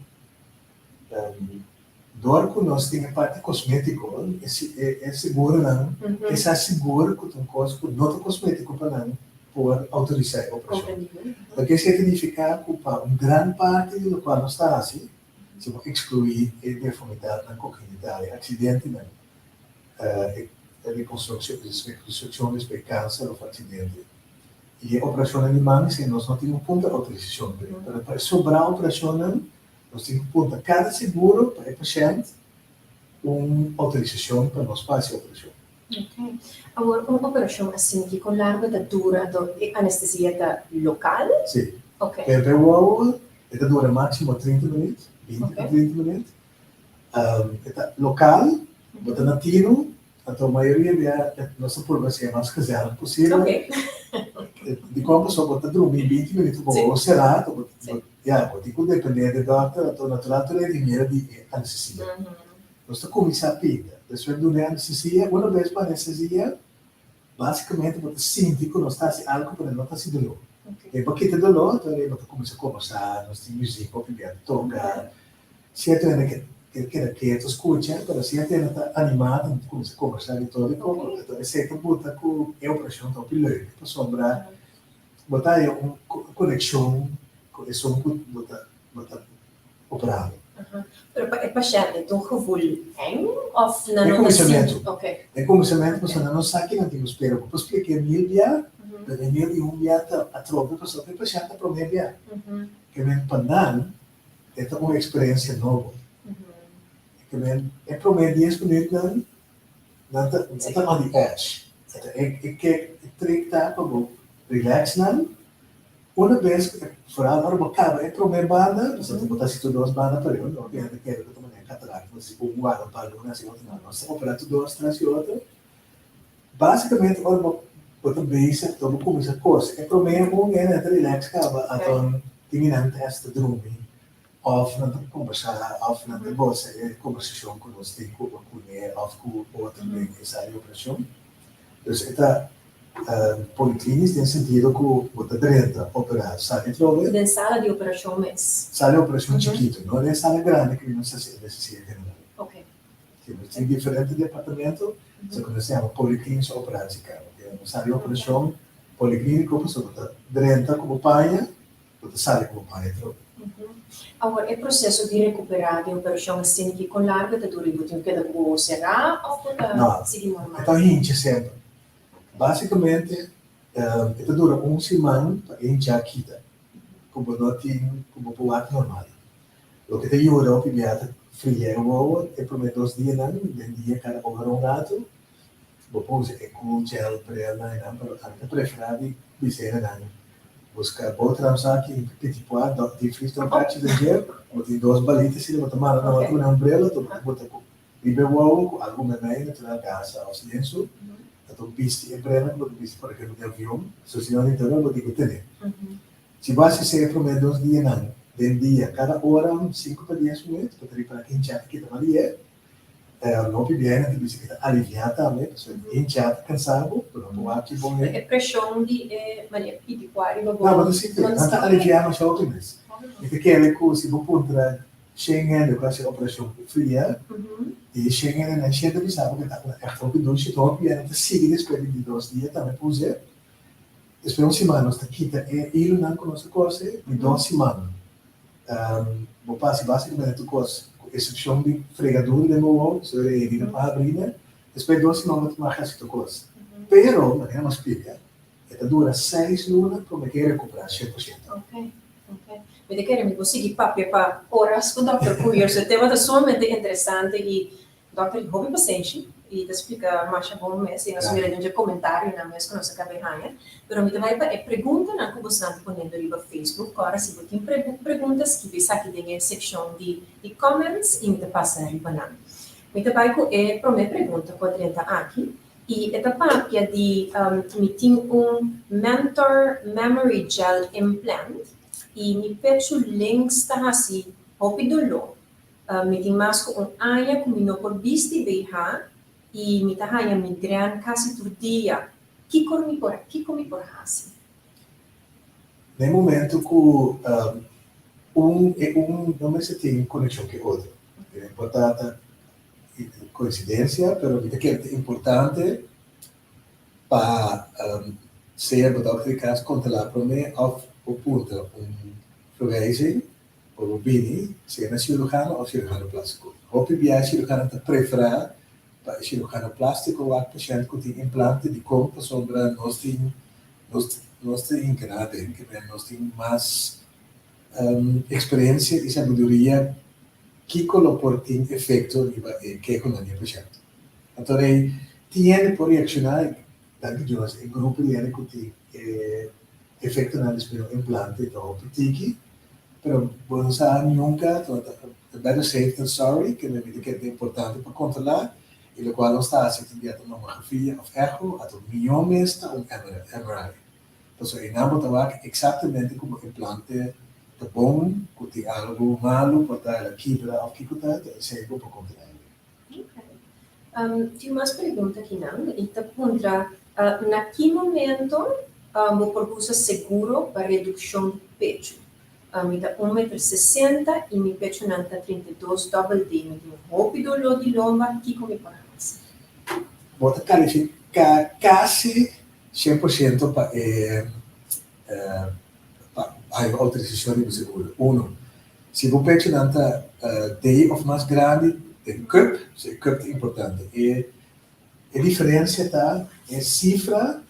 Dor ku nos tin e parti kosmétiko, e seguronan ke sa sigur ku ta un kos ku no ta kosmétiko pa nan por outorisá e operashon. Loke esei ta nifiká ku pa un gran parti di lokual nos ta hasi, si bo ekskluí e deformidatnan kongenital, e aksidentenan, e rekonstrukshon despues di kanser òf aksidente i e operashonnan di man, esei nos no tin un punto outorisashon p'e. Pero pa e sobrá operashonnan, Nos tin ku punta kada seguro pa e pashènt un outorisashon pa nos pa hasi operashon. Ok. Awor un operashon asin kiko largu ta dura anto e anestesia ta lokal? Si. Ok. Pepe wowo e ta dura máksimo 30 minüt, 20 pa 30 minüt. E ta lokal, bo ta na tinu, Anto mayoria bia nos ta purba sea mas gezellig posibel. Dikon pasobra bo ta drumi 20 minuto bo ojo será, anto bo ya bo tin ku depende di e dòkter, anto natural tur e miedo di e anestesia. Nos ta kuminsá pinta, despues duna e anestesia, una bes bo anestesia basikamente bo ta sinti ku nos ta hasi algu pero no ta hasi doló. E bo kita doló anto bo ta kuminsá kombersá, nos tin muzik hopi bia ta toka. Sierto hende ke ke keda ketu skucha, pero sierto hende ta animá ta kuminsá kombersá di todo i koko. Anto esei ta buta ku e operashon ta hopi leuk, pasobra bo ta haña un konekshon ku esun ku bo ta bo ta operando. Pero pa e pashènt e ta un gevoel eng òf nan Den no ta kuminsamentu. sinti? Oké. Den kuminsamentu pasobra nan no sa ki nan tin ku spera. Bo por splik'é mil bia, pero e mil i un bia ta atrobe pasobra e pashènt ta promé bia. Ke men pa nan E ta un eksperensia nobo. E ke men e promé dies minütnan nan ta nan ta on the edge. E e ke e trik ta pa bo relax nan. Una bes ku e foral ora bo kaba e promé banda, pasobra bo ta hasi tur dos banda pareu, no hopi hende kere ku ta manera katarakt, bo ta hasi un warda un par luna hasi otro, no, nos ta operá tur dos tras di otro. Básikamente ora bo bo ta bezig anto bo kuminsá kose e promé un e nan ta relax kaba anto tin di nan ta hasta drumi òf nan ta kombersá òf nan ta gosa e kombersashon ku nos tin ku kuné òf ku otro den e sala di operashon. Dus e ta poliklinisch den sentido ku bo ta drenta, operá, sali atrobe. Den sala di operashon mes. Sala di operashon chikitu, no den sala grandi ku nos ta hasi anestesia general. Si nos tin diferente departamento, so ku nos yama poliklinische operatiekamer. Ku nos sali operashon polikliniko pasobra bo ta drenta ku bo paña, bo ta sali ku bo paña atrobe. Awor, e proseso di rekuperá di operashon asina ki kon largu e ta dura i bo tin ku keda ku bo wowo será òf bo ta sigui normal? No, e ta hincha semper. Basikamente e ta dura un siman pa e hinchá kita ku bo no tin ku bo por wak normal. Loke ta yuda hopi bia ta fria e wowo e prome dos dianan, den dia kada ora un ratu. Bo por usa e cool gel brelnan einan, pero ami ta prefera di bisa hendenan buska boterhamzakje i piti pua, diepvries dos kachis den dje, bo tin dos balita asina bo ta manda na otro manera un brel, anto bo ta bota ku riba e wowo ku algu memei natural gasa òf lensu, anto bisti e brelnan ku bo ta bisti por ehempel den avion, so si nan ta interno bo tin ku tene. Si bo hasi esei e promé dos dianan den dia, kada ora un sinku pa dies minüt, bo ta ripará ku hinchá ta kita malié. No hopi biaha nan ta bisa ku ta aliviá tambe, pasobra e hinchá ta kansá bo, bo no por wak ki bon e. E preshon di e manera pidi kua riba bo. No, bo ta sinti, nan ta aliviá masha hopi mes. Mi ta kere ku si bo puntra shen hende ku hasi operashon ku fria, i e shen hendenan shen ta bisa bo ku ta ègt hopi dushi, hopi biaha nan ta sigui despues di dos dia tambe pa us'é. Despues un siman nos ta kita e hilunan ku nos a kose, di dos siman bo pasa basikamente tur kos ku esepshon di fregadura den bo wou, so e herida pa habrina, despues dos siman bo ta mag hasi tur kos. Pero, manera nos splika, e ta dura seis luna prome ke e rekuperá 100%. Ok, ok. Mi ta kere mi por sigui papia pa oras ku Dòkter Koeiers. E tema ta sumamente interesante i Dòkter tin hopi pasenshi i ta splika masha bon mes i nos a mira den dje komentarionan mes ku nos a kab'é haña. Pero mi ta bai pa e preguntanan ku bosnan ta poniendo riba Facebook. Ora si bo tin pregunta skibi esaki den e sekshon di di comments i mi ta pasa riba nan. Mi ta bai ku e promé pregunta ku a drenta aki. I e ta papia di mi tin un Mentor Memory Gel Implant i mi pechu links ta hasi hopi doló. Mi tin mas ku un aña ku mi no por bisti BH i mi ta haña migrèn kasi tur dia. Kiko mi por kiko mi por hasi? Na e momento ku un e un no mester tin konekshon ku e otro. E por ta ta koinsidensia, pero mi ta kere ta importante pa sea bo dòkter di kas kontrolá promé òf bo puntra un verwijzing pa bo bini sea na sirujano òf sirujano plástiko. Hopi biaha sirujano ta preferá pa e sirujano plástiko wak pashènt ku tin implante dikon pasobra nos tin nos nos ta hinka aden ke men nos tin mas eksperensia i sabiduria kiko lo por tin efekto riba e kehonan di e pashènt. Anto rei tin hende por reakshoná i danki Dios e grupo di hende ku tin e efektonan despues di un implante ta hopi tiki, pero bo no sa nunka, ta better safe than sorry, ke mi ta kere ta importante pa kontrolá i lokual nos ta hasi tin bia ta mamografia òf echo, ato mihó mes ta un MRI. Pasobra einan bo ta wak eksaktamente ku bo implante ta bon, ku tin algu malu, por ta el a kibra òf kiko ta, ta esei bo por kontrolá e. Ok. Tin mas pregunta akinan i ta puntra, Na ki momento bo por usa seguro pa redukshon di pechu? Mi ta un meter 60 i mi pechunan ta 32 dòbel D. Mi tin hopi doló di lomba, kiko mi por hasi? Bo ta kalifiká kasi 100% pa e pa haña outorisashon di bo seguro. Uno, si bo pechunan ta D òf mas grandi den cup, so e cup ta importante. E e diferensia ta e sifra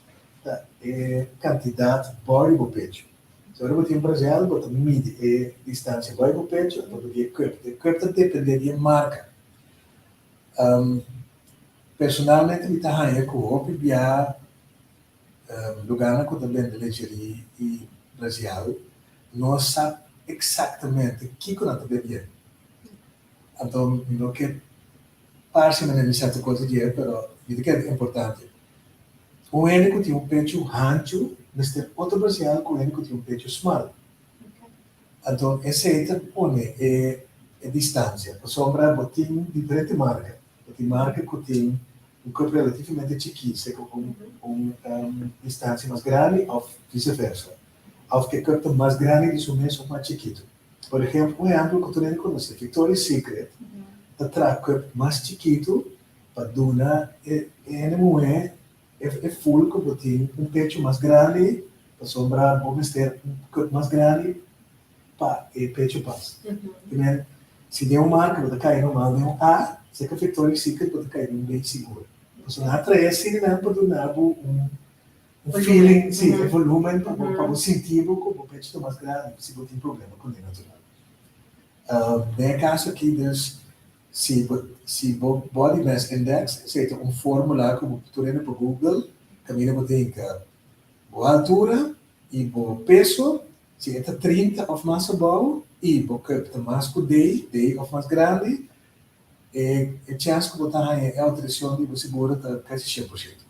ta e kantidat bou di bo pechu. So ora bo tin brazel bo ta midi e distansia bou di bo pechu anto bo di e cup. E cup ta depende di e marka. Personalmente mi ta haña ku hopi bia lugarnan ku ta bende lingerie i brazial no sa eksaktamente kiko nan ta bendiendo. Anto mi no ke parse manera mi sa tur kos di dje, pero mi ta kere ta importante. Un hende ku tin un pechu hanchu mester otro brazial ku un hende ku tin un pechu smal. Anto esei ta pone e distansia, pasobra bo tin diferente marka. Bo tin marka ku tin un cup relativamente chikí, sea ku un distansia mas grandi òf viseversa. Òf ku e cup ta mas grandi di su mes òf mas chikitu. Por ehempel, un ehempel ku tur hende konosé, Victoria's Secret ta traha cup mas chikitu pa duna e hende muhé e ful ku bo tin un pechu mas grandi pasobra bo mester un cup mas grandi pa e pechu pas. Primer, si den un marka bo ta kai normal den un A, serka Victoria's Secret bo ta kai den un B sigur. Pasobra nan a trae asina nan pa duna bo un un feeling, si, e volumen pa bo pa bo sinti bo ku bo pechu ta mas grandi si bo tin problema kuné natural. Den e kaso aki dus Si bo si bo body mass index, esei ta un formula ku bo tur hende por google, kaminda bo tin ka bo altura i bo peso, si e ta 30 òf mas abou i bo kuerp ta mas ku dei, dei òf mas grandi, e e chèns ku bo ta haña e outorisashon di bo seguro ta kasi 100%.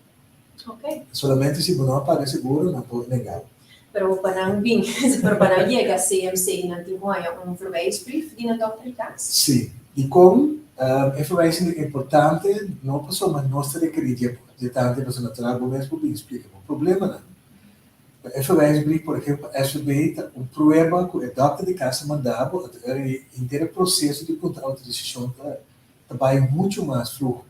Solamente si bo no a paga seguro nan por nenga bo. Pero pa nan bin, pero pa nan yega CMC nan tin ku haña un verwijsbrief di nan dòkter di kas? Sí. Dikon e verwijsing ta importante? No pasobra nos ta rekerí dje tantu, pasobra natural bo mes por bin splika bo problemanan. Pero e verwijsbrief, por ehempel pa SVB, ta un prueba ku e dòkter di kas a manda bo, anto e henter e proseso di puntra outorisashon ta bai muchu mas fluho.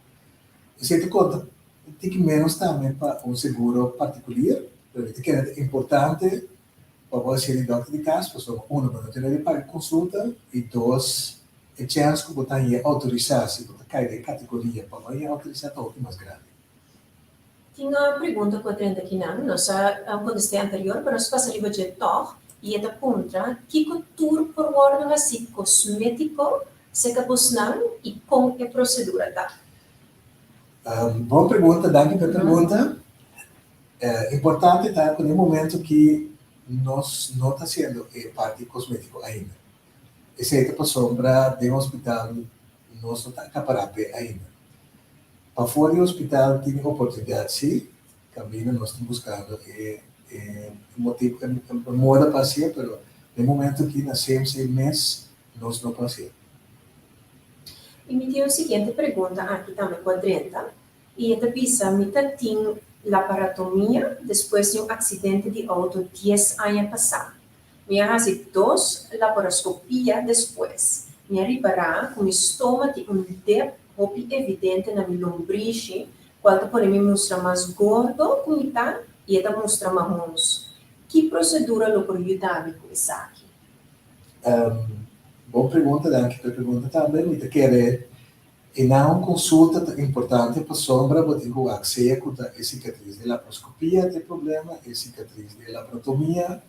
Esei ta konta Un tiki ménos tambe pa un seguro partikulier, pero mi ta kere ta importante pa bo hasié di dòkter di kas, pasobra uno, bo no tene di paga konsulta i dos, e chèns ku bo ta hañ'é outorisá si bo ta kai den kategoria pa bo hañ'é outorisá ta hopi mas grandi. Tin un pregunta ku a drenta kinan, nos a kontest'é anterior, pero nos pasa riba dje tòg i e ta puntra, Kiko tur por wòrdu hasí kosmétiko serka bosnan i kon e prosedura ta? Bon pregunta, danki pa e pregunta. Importante ta ku den momento ki nos no ta hasiendo e parti kosmetiko ainda. Esei ta pasobra den hospital nos no ta akapará p'e ainda. Pafó di hospital tin oportunidat sí, kaminda nos ta buskando e e motibu e moda pa hasié, pero den momento aki na CMC mes nos no por hasié. I mi tin un siguiente pregunta aki tambe ku a drenta i e ta bisa, mi ta tin laparatomia despues di un aksidente di outo dies aña pasá. Mi a hasi dos laparoscopia despues. Mi a ripará ku mi stoma tin un dip hopi evidente na mi lombrishi, kual ta pone mi mustra mas gordo ku mi ta i e ta mustra mahons. Ki prosedura lo por yuda mi ku esaki? Bon pregunta, danki pa e pregunta tambe. Mi ta kere E na un konsulta ta importante pasobra bo tin ku wak sea ku ta e sikatris di laparoskopia ta e problema, e sikatris di laparotomia,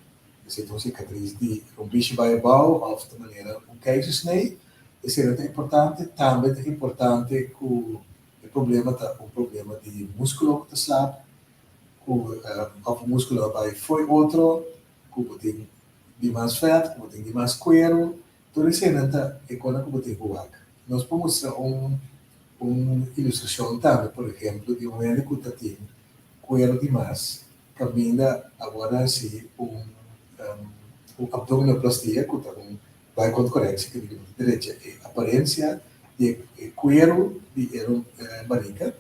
esei ta un sikatris di rombishi bai abou òf ta manera un keizersnee. Esei ta importante. Tambe ta importante ku e problema ta un problema di múskulo ku ta slap, ku òf un múskulo a bai fo'i otro, ku bo tin di mas vèt, ku bo tin di mas kueru. Tur eseinan ta e kosnan ku bo tin ku wak. Nos por mustra un un ilustrashon tambe, por ehemplo, di un hende ku ta tin kueru di mas kaminda awor a hasi un un abdominoplastia ku ta un buikkantcorrectie ku ta drecha e aparensia di e kueru di e barika.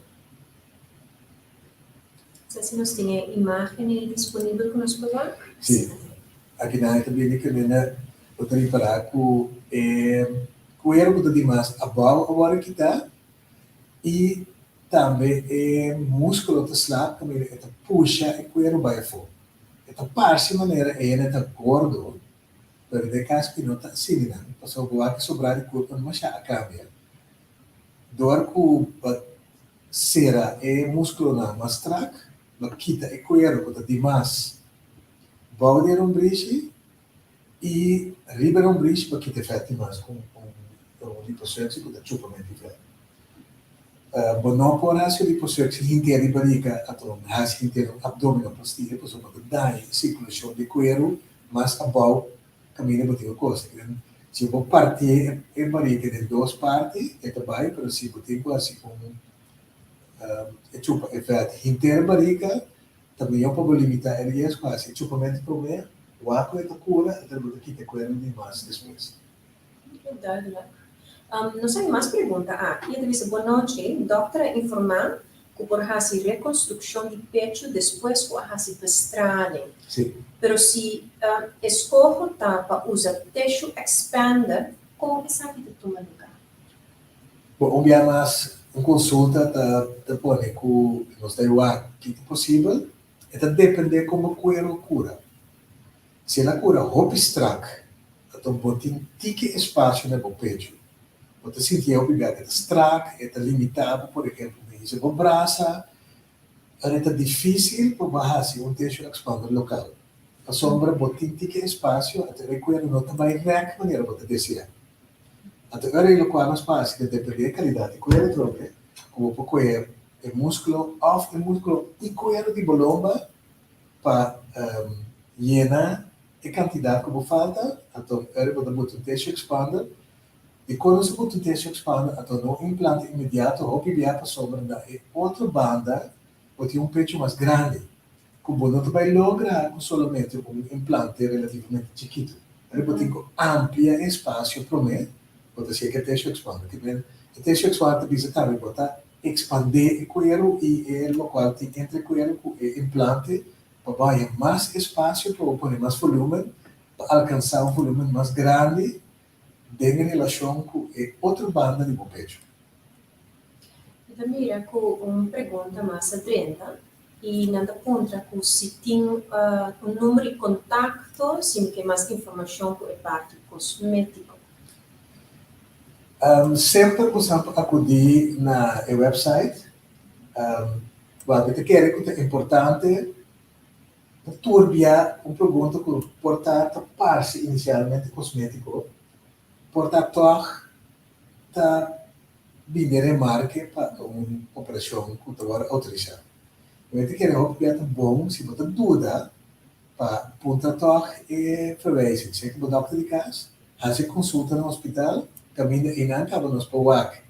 Sa si nos tin e imágen ei disponibel ku nos por wak? Sí. Akinan e ta bini kaminda bo ta ripará ku e kueru ku ta dimas abou a wòrdu kitá i tambe e múskulo ta slap kaminda e ta pusha e kueru bai afó. E ta parse manera e hende ta gordo, pero den e kaso aki no ta asina nan, pasobra bo wak e sobrá di kurpa no masha a kambia. Dor ku bo sera e múskulonan mas strak, bo kita e kueru ku ta dimas bou di e rombrishi i riba e rombrishi bo kita e vèt dimas ku un liposuctie ku ta chupa menti vèt. Bo no por hasi un liposuctie hinter di barika ato hasi hinter un abdominoplastia pasobra bo ta daña e sirkulashon di kueru mas abou kaminda bo tin ku kosa. Si bo parti e barika den dos parti e ta bai pero si bo tin ku hasi un e chupa e vèt hinter barika Ta mihó pa bo limitá e riesgo hasi e chupamentu promé, wak ku e ta kura i ta bo ta kita e kuerno di mas despues. Ok, duidelijk. Nos hay mas pregunta aki. E ta bisa, Bon nochi, dòkter a informá ku por hasi rekonstrukshon di pechu despues ku a hasi bestraling. Sí. Pero si eskoho ta pa usa tissue expander, kon esaki ta tuma lugá? Bo un bia mas un konsulta ta ta pone ku nos ta wak ki ta posibel, e ta depende kon bo kuero kura. Si el a kura hopi strak, anto bo tin tiki espasio na bo pechu. Bo ta sinti e hopi bia ku e ta strak, e ta limita bo, por ehempel, bo hisa bo brasa, ora e ta difisil pa bo hasi un tissue expander lokal, pasobra bo tin tiki espasio, anto e kuero no ta bai rèk manera bo ta desea. Anto ora e lokual nos por hasi ta depende e kalidat di kuero atrobe, ku bo por kohe e muskulo òf e muskulo i kuero di bo lomba pa yena e kantidat ku bo falta, anto ora bo ta buta un tissue expander. I kon nos a buta un tissue expander anto no un implante inmediato hopi bia pasobra na e otro banda bo tin un pecho mas grandi. ku bo no ta bai logra ku solamente un implante relativamente chikitu. Pero bo tin ku amplia e espasio promé bo ta siña ku e tissue expander. Ke men e tissue expander ta bisa tambe bo ta ekspandé e kueru i e lokual tin entre e kueru ku e implante pa bo haña mas espasio pa bo pone mas volúmen pa alkansá un volúmen mas grandi den relashon ku e otro banda di bo pechu. Mi ta mira ku un pregunta mas a drenta i nan ta puntra ku si tin un number di kontakto si mi ke mas informashon ku e parti kosmétiko. Semper bo sa por akudí na e website. Wak mi ta kere ku ta importante pa tur bia un pregunta ku por ta ta parse inisialmente kosmétiko, por ta tòg ta bini remarke pa un operashon ku ta wòrdu outorisá. Mi ta kere hopi bia ta bon si bo ta duda pa puntra tòg e verwijzing. Seki bo dòkter di kas, hasi konsulta na hospital, kaminda einan kaba nos por wak.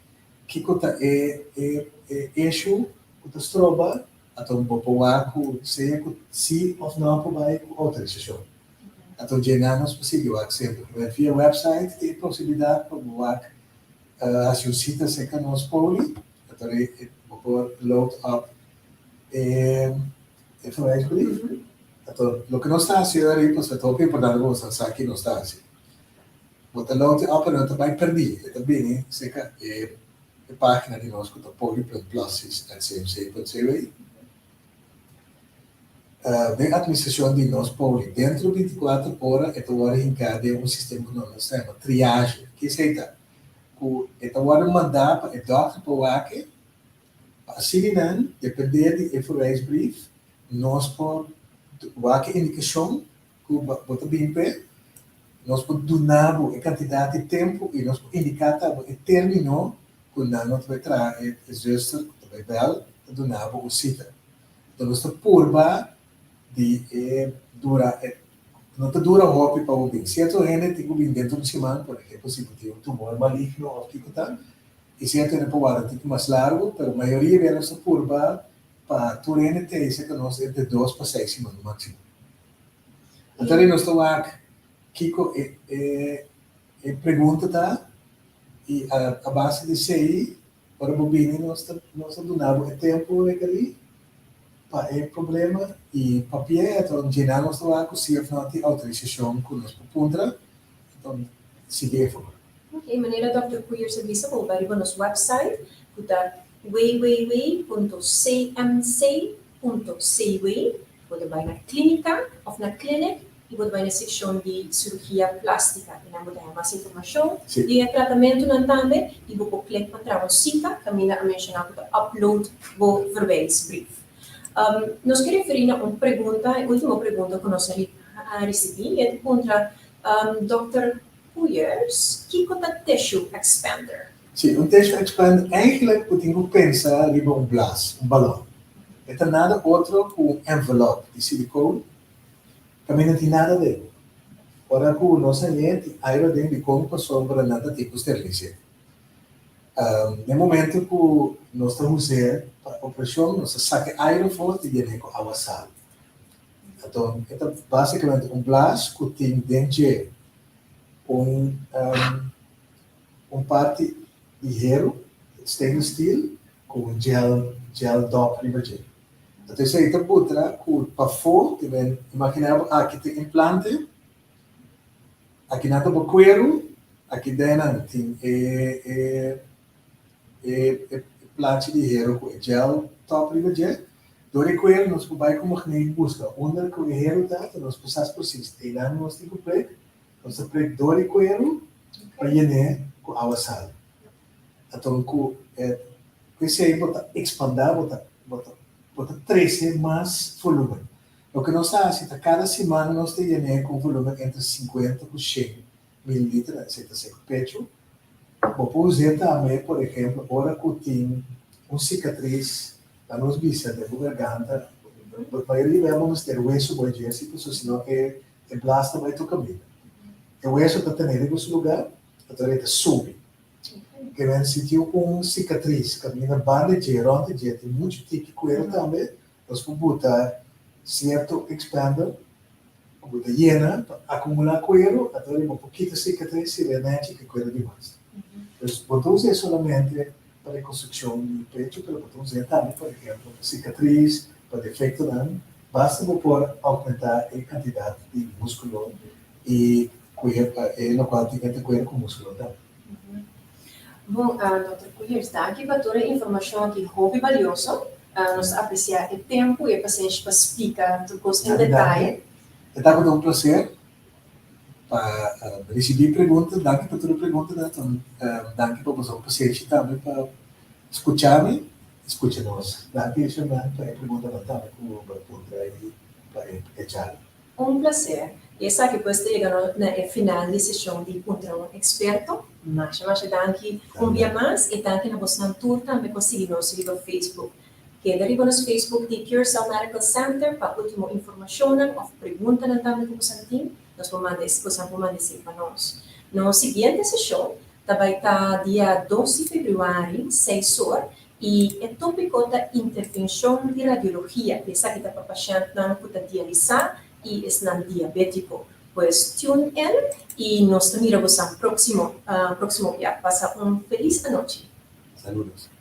Kiko ta e e e issue ku ta stroba, anto bo por wak ku sea ku si òf no por bai ku outorisashon. Anto dje-nan nos por sigui wak semper. Via website tin e posibilidat pa bo wak hasi un sita serka nos poli, anto bo por load up e e verwijsbrief. Anto loke nos ta hasi ora pasobra ta hopi importante pa bo sa ki nos ta hasi. Bo ta load up pero no ta bai perdí, e ta bini serka e e página di nos ku ta poli.plastisch@cmc.cw. Den administrashon di nos poli dentro 24 ora e ta wòrdu hinká den un sistema ku nos ta yama triage. Ke esei ta? Ku e ta wòrdu mandá pa e dòkter pa wak e, pa asina nan dependé di e verwijsbrief nos por wak e indikashon ku bo ta bin p'e, nos por duna bo e kantidat di tempu i nos por indiká ta bo e término ku nan no ta bai traha e zuster ku ta bai bèl ta duna bo un sita. Enton nos ta purba di e dura e no ta dura hopi pa bo bin. Sierto hende tin ku bin dentro un siman, por ehempel si bo tin un tumor maligno òf kiko ta, i sierto hende por warda un tiki mas largu, pero mayoria bia nos ta purba pa tur hende ta ku nos entre dos pa seis siman máksimo. Anto di nos ta wak kiko e e e pregunta ta i a a base di esei ora bo bini nos ta nos ta duna bo e tempu rekerí pa e problema i papia anto djina nos ta wak ku si òf no tin outorisashon ku nos por puntra anto sigui e forma. Ok, manera Dòkter Koeiers a bisa bo bai riba nos website ku ta www.cmc.cw Bo ta bai na klínika òf na clinic i bo ta bai na sekshon di sirugia plástika. Einan bo ta haña mas informashon di e tratamentunan tambe i bo por klik pa traha un sita kaminda a menshoná ku ta upload bo verwijsbrief. Nos ke referí na un pregunta, e último pregunta ku nos a risibí i e ta puntra, Dòkter Koeiers, kiko ta tissue expander? Sí, un tissue expander eigenlijk bo tin ku pensa riba un blas, un balon. E ta nada otro ku un envelop di silicone, kaminda no tin nada aden. Ora ku nos hañ'é tin aire aden dikon pasobra nan ta tin ku sterilis'é. Den momento ku nos ta us'é pa operashon nos ta saka e aire afó i yen'é ku awa sal. Anto e ta basikamente un blas ku tin den dje un Un parti di heru, stainless steel, ku un gel gel dòp riba dje. Anto esei ta butra ku pafó, ti men imaginá bo aki tin implante, aki nan ta bo kueru, aki den tin e e e e plachi di heru ku e gel tòp riba dje. Dor e kueru nos por bai ku magneet buska unda ku e heru ta, anto nos por sa presis einan nos tin ku prek. Nos ta prek dor e kueru pa yen'é ku awa sal. Anto ku e ku esei bo ta ekspandá, bo ta bo ta bo ta trese mas volúmen. Loke nos ta hasi ta kada siman nos ta yen'é ku un volúmen entre sinkuenta ku shen mililiter, esei ta ser ku pechu. Bo por us'é tambe, por ehempel, ora ku tin un sikatris, laga nos bisa den bo garganta, mayoria bia bo mester wesu bo e dje si pasobra si no e E blas ta bai tur kaminda. E weso ta tene riba su lugá, anto e ta subi. Ke men si tin un sikatris kaminda banda dje, rònt di dje, tin muchu tiki kueru tambe, nos por buta sierto expander ku bo ta yena pa akumulá kueru, anto bo por kita sikatris si bo nechi ke kueru di mas. Pues bo ta us'é solamente pa rekonstrukshon di pechu, pero bo ta us'é tambe, por ehempel, pa sikatris, pa defektonan. Basta bo por aumenta e cantidad di musculo y cuer e locual tin entre cuero cu musculo tambe. Bon, Dòkter Koeiers, danki pa tur e informacion aki hopi balioso. Nos ta aprecia e tempo y e pasenshi pa splica tur cos en detaye. E tabata un placer pa ricibi pregunta. Danki pa tur e preguntanan. Danki pa boso pasenshi tambe pa scucha mi. Skucha nos. Danki Sherman pa e preguntanan tambe ku bo a puntra i pa e charla. Un placer. I esaki pues ta yega no na e final di seshon di Puntra un Experto. Masha masha danki un bia mas i danki na bosnan tur tambe ku a sigui nos riba Facebook. Keda riba nos Facebook di Curaçao Medical Center pa ultimo informashonnan òf preguntanan tambe ku bosan tin, nos por manda bosan por manda esei pa nos. Nos siguiente seshon. Ta bai ta dia 2 di febrüari, 6 or, i e tópiko ta intervenshon di radiologia. Esaki ta pa pashèntnan ku ta dialisá i esnan diabétiko. Pues tune in i nos ta mira boso próksimo dia. Pasa un felis anochi. Saludos.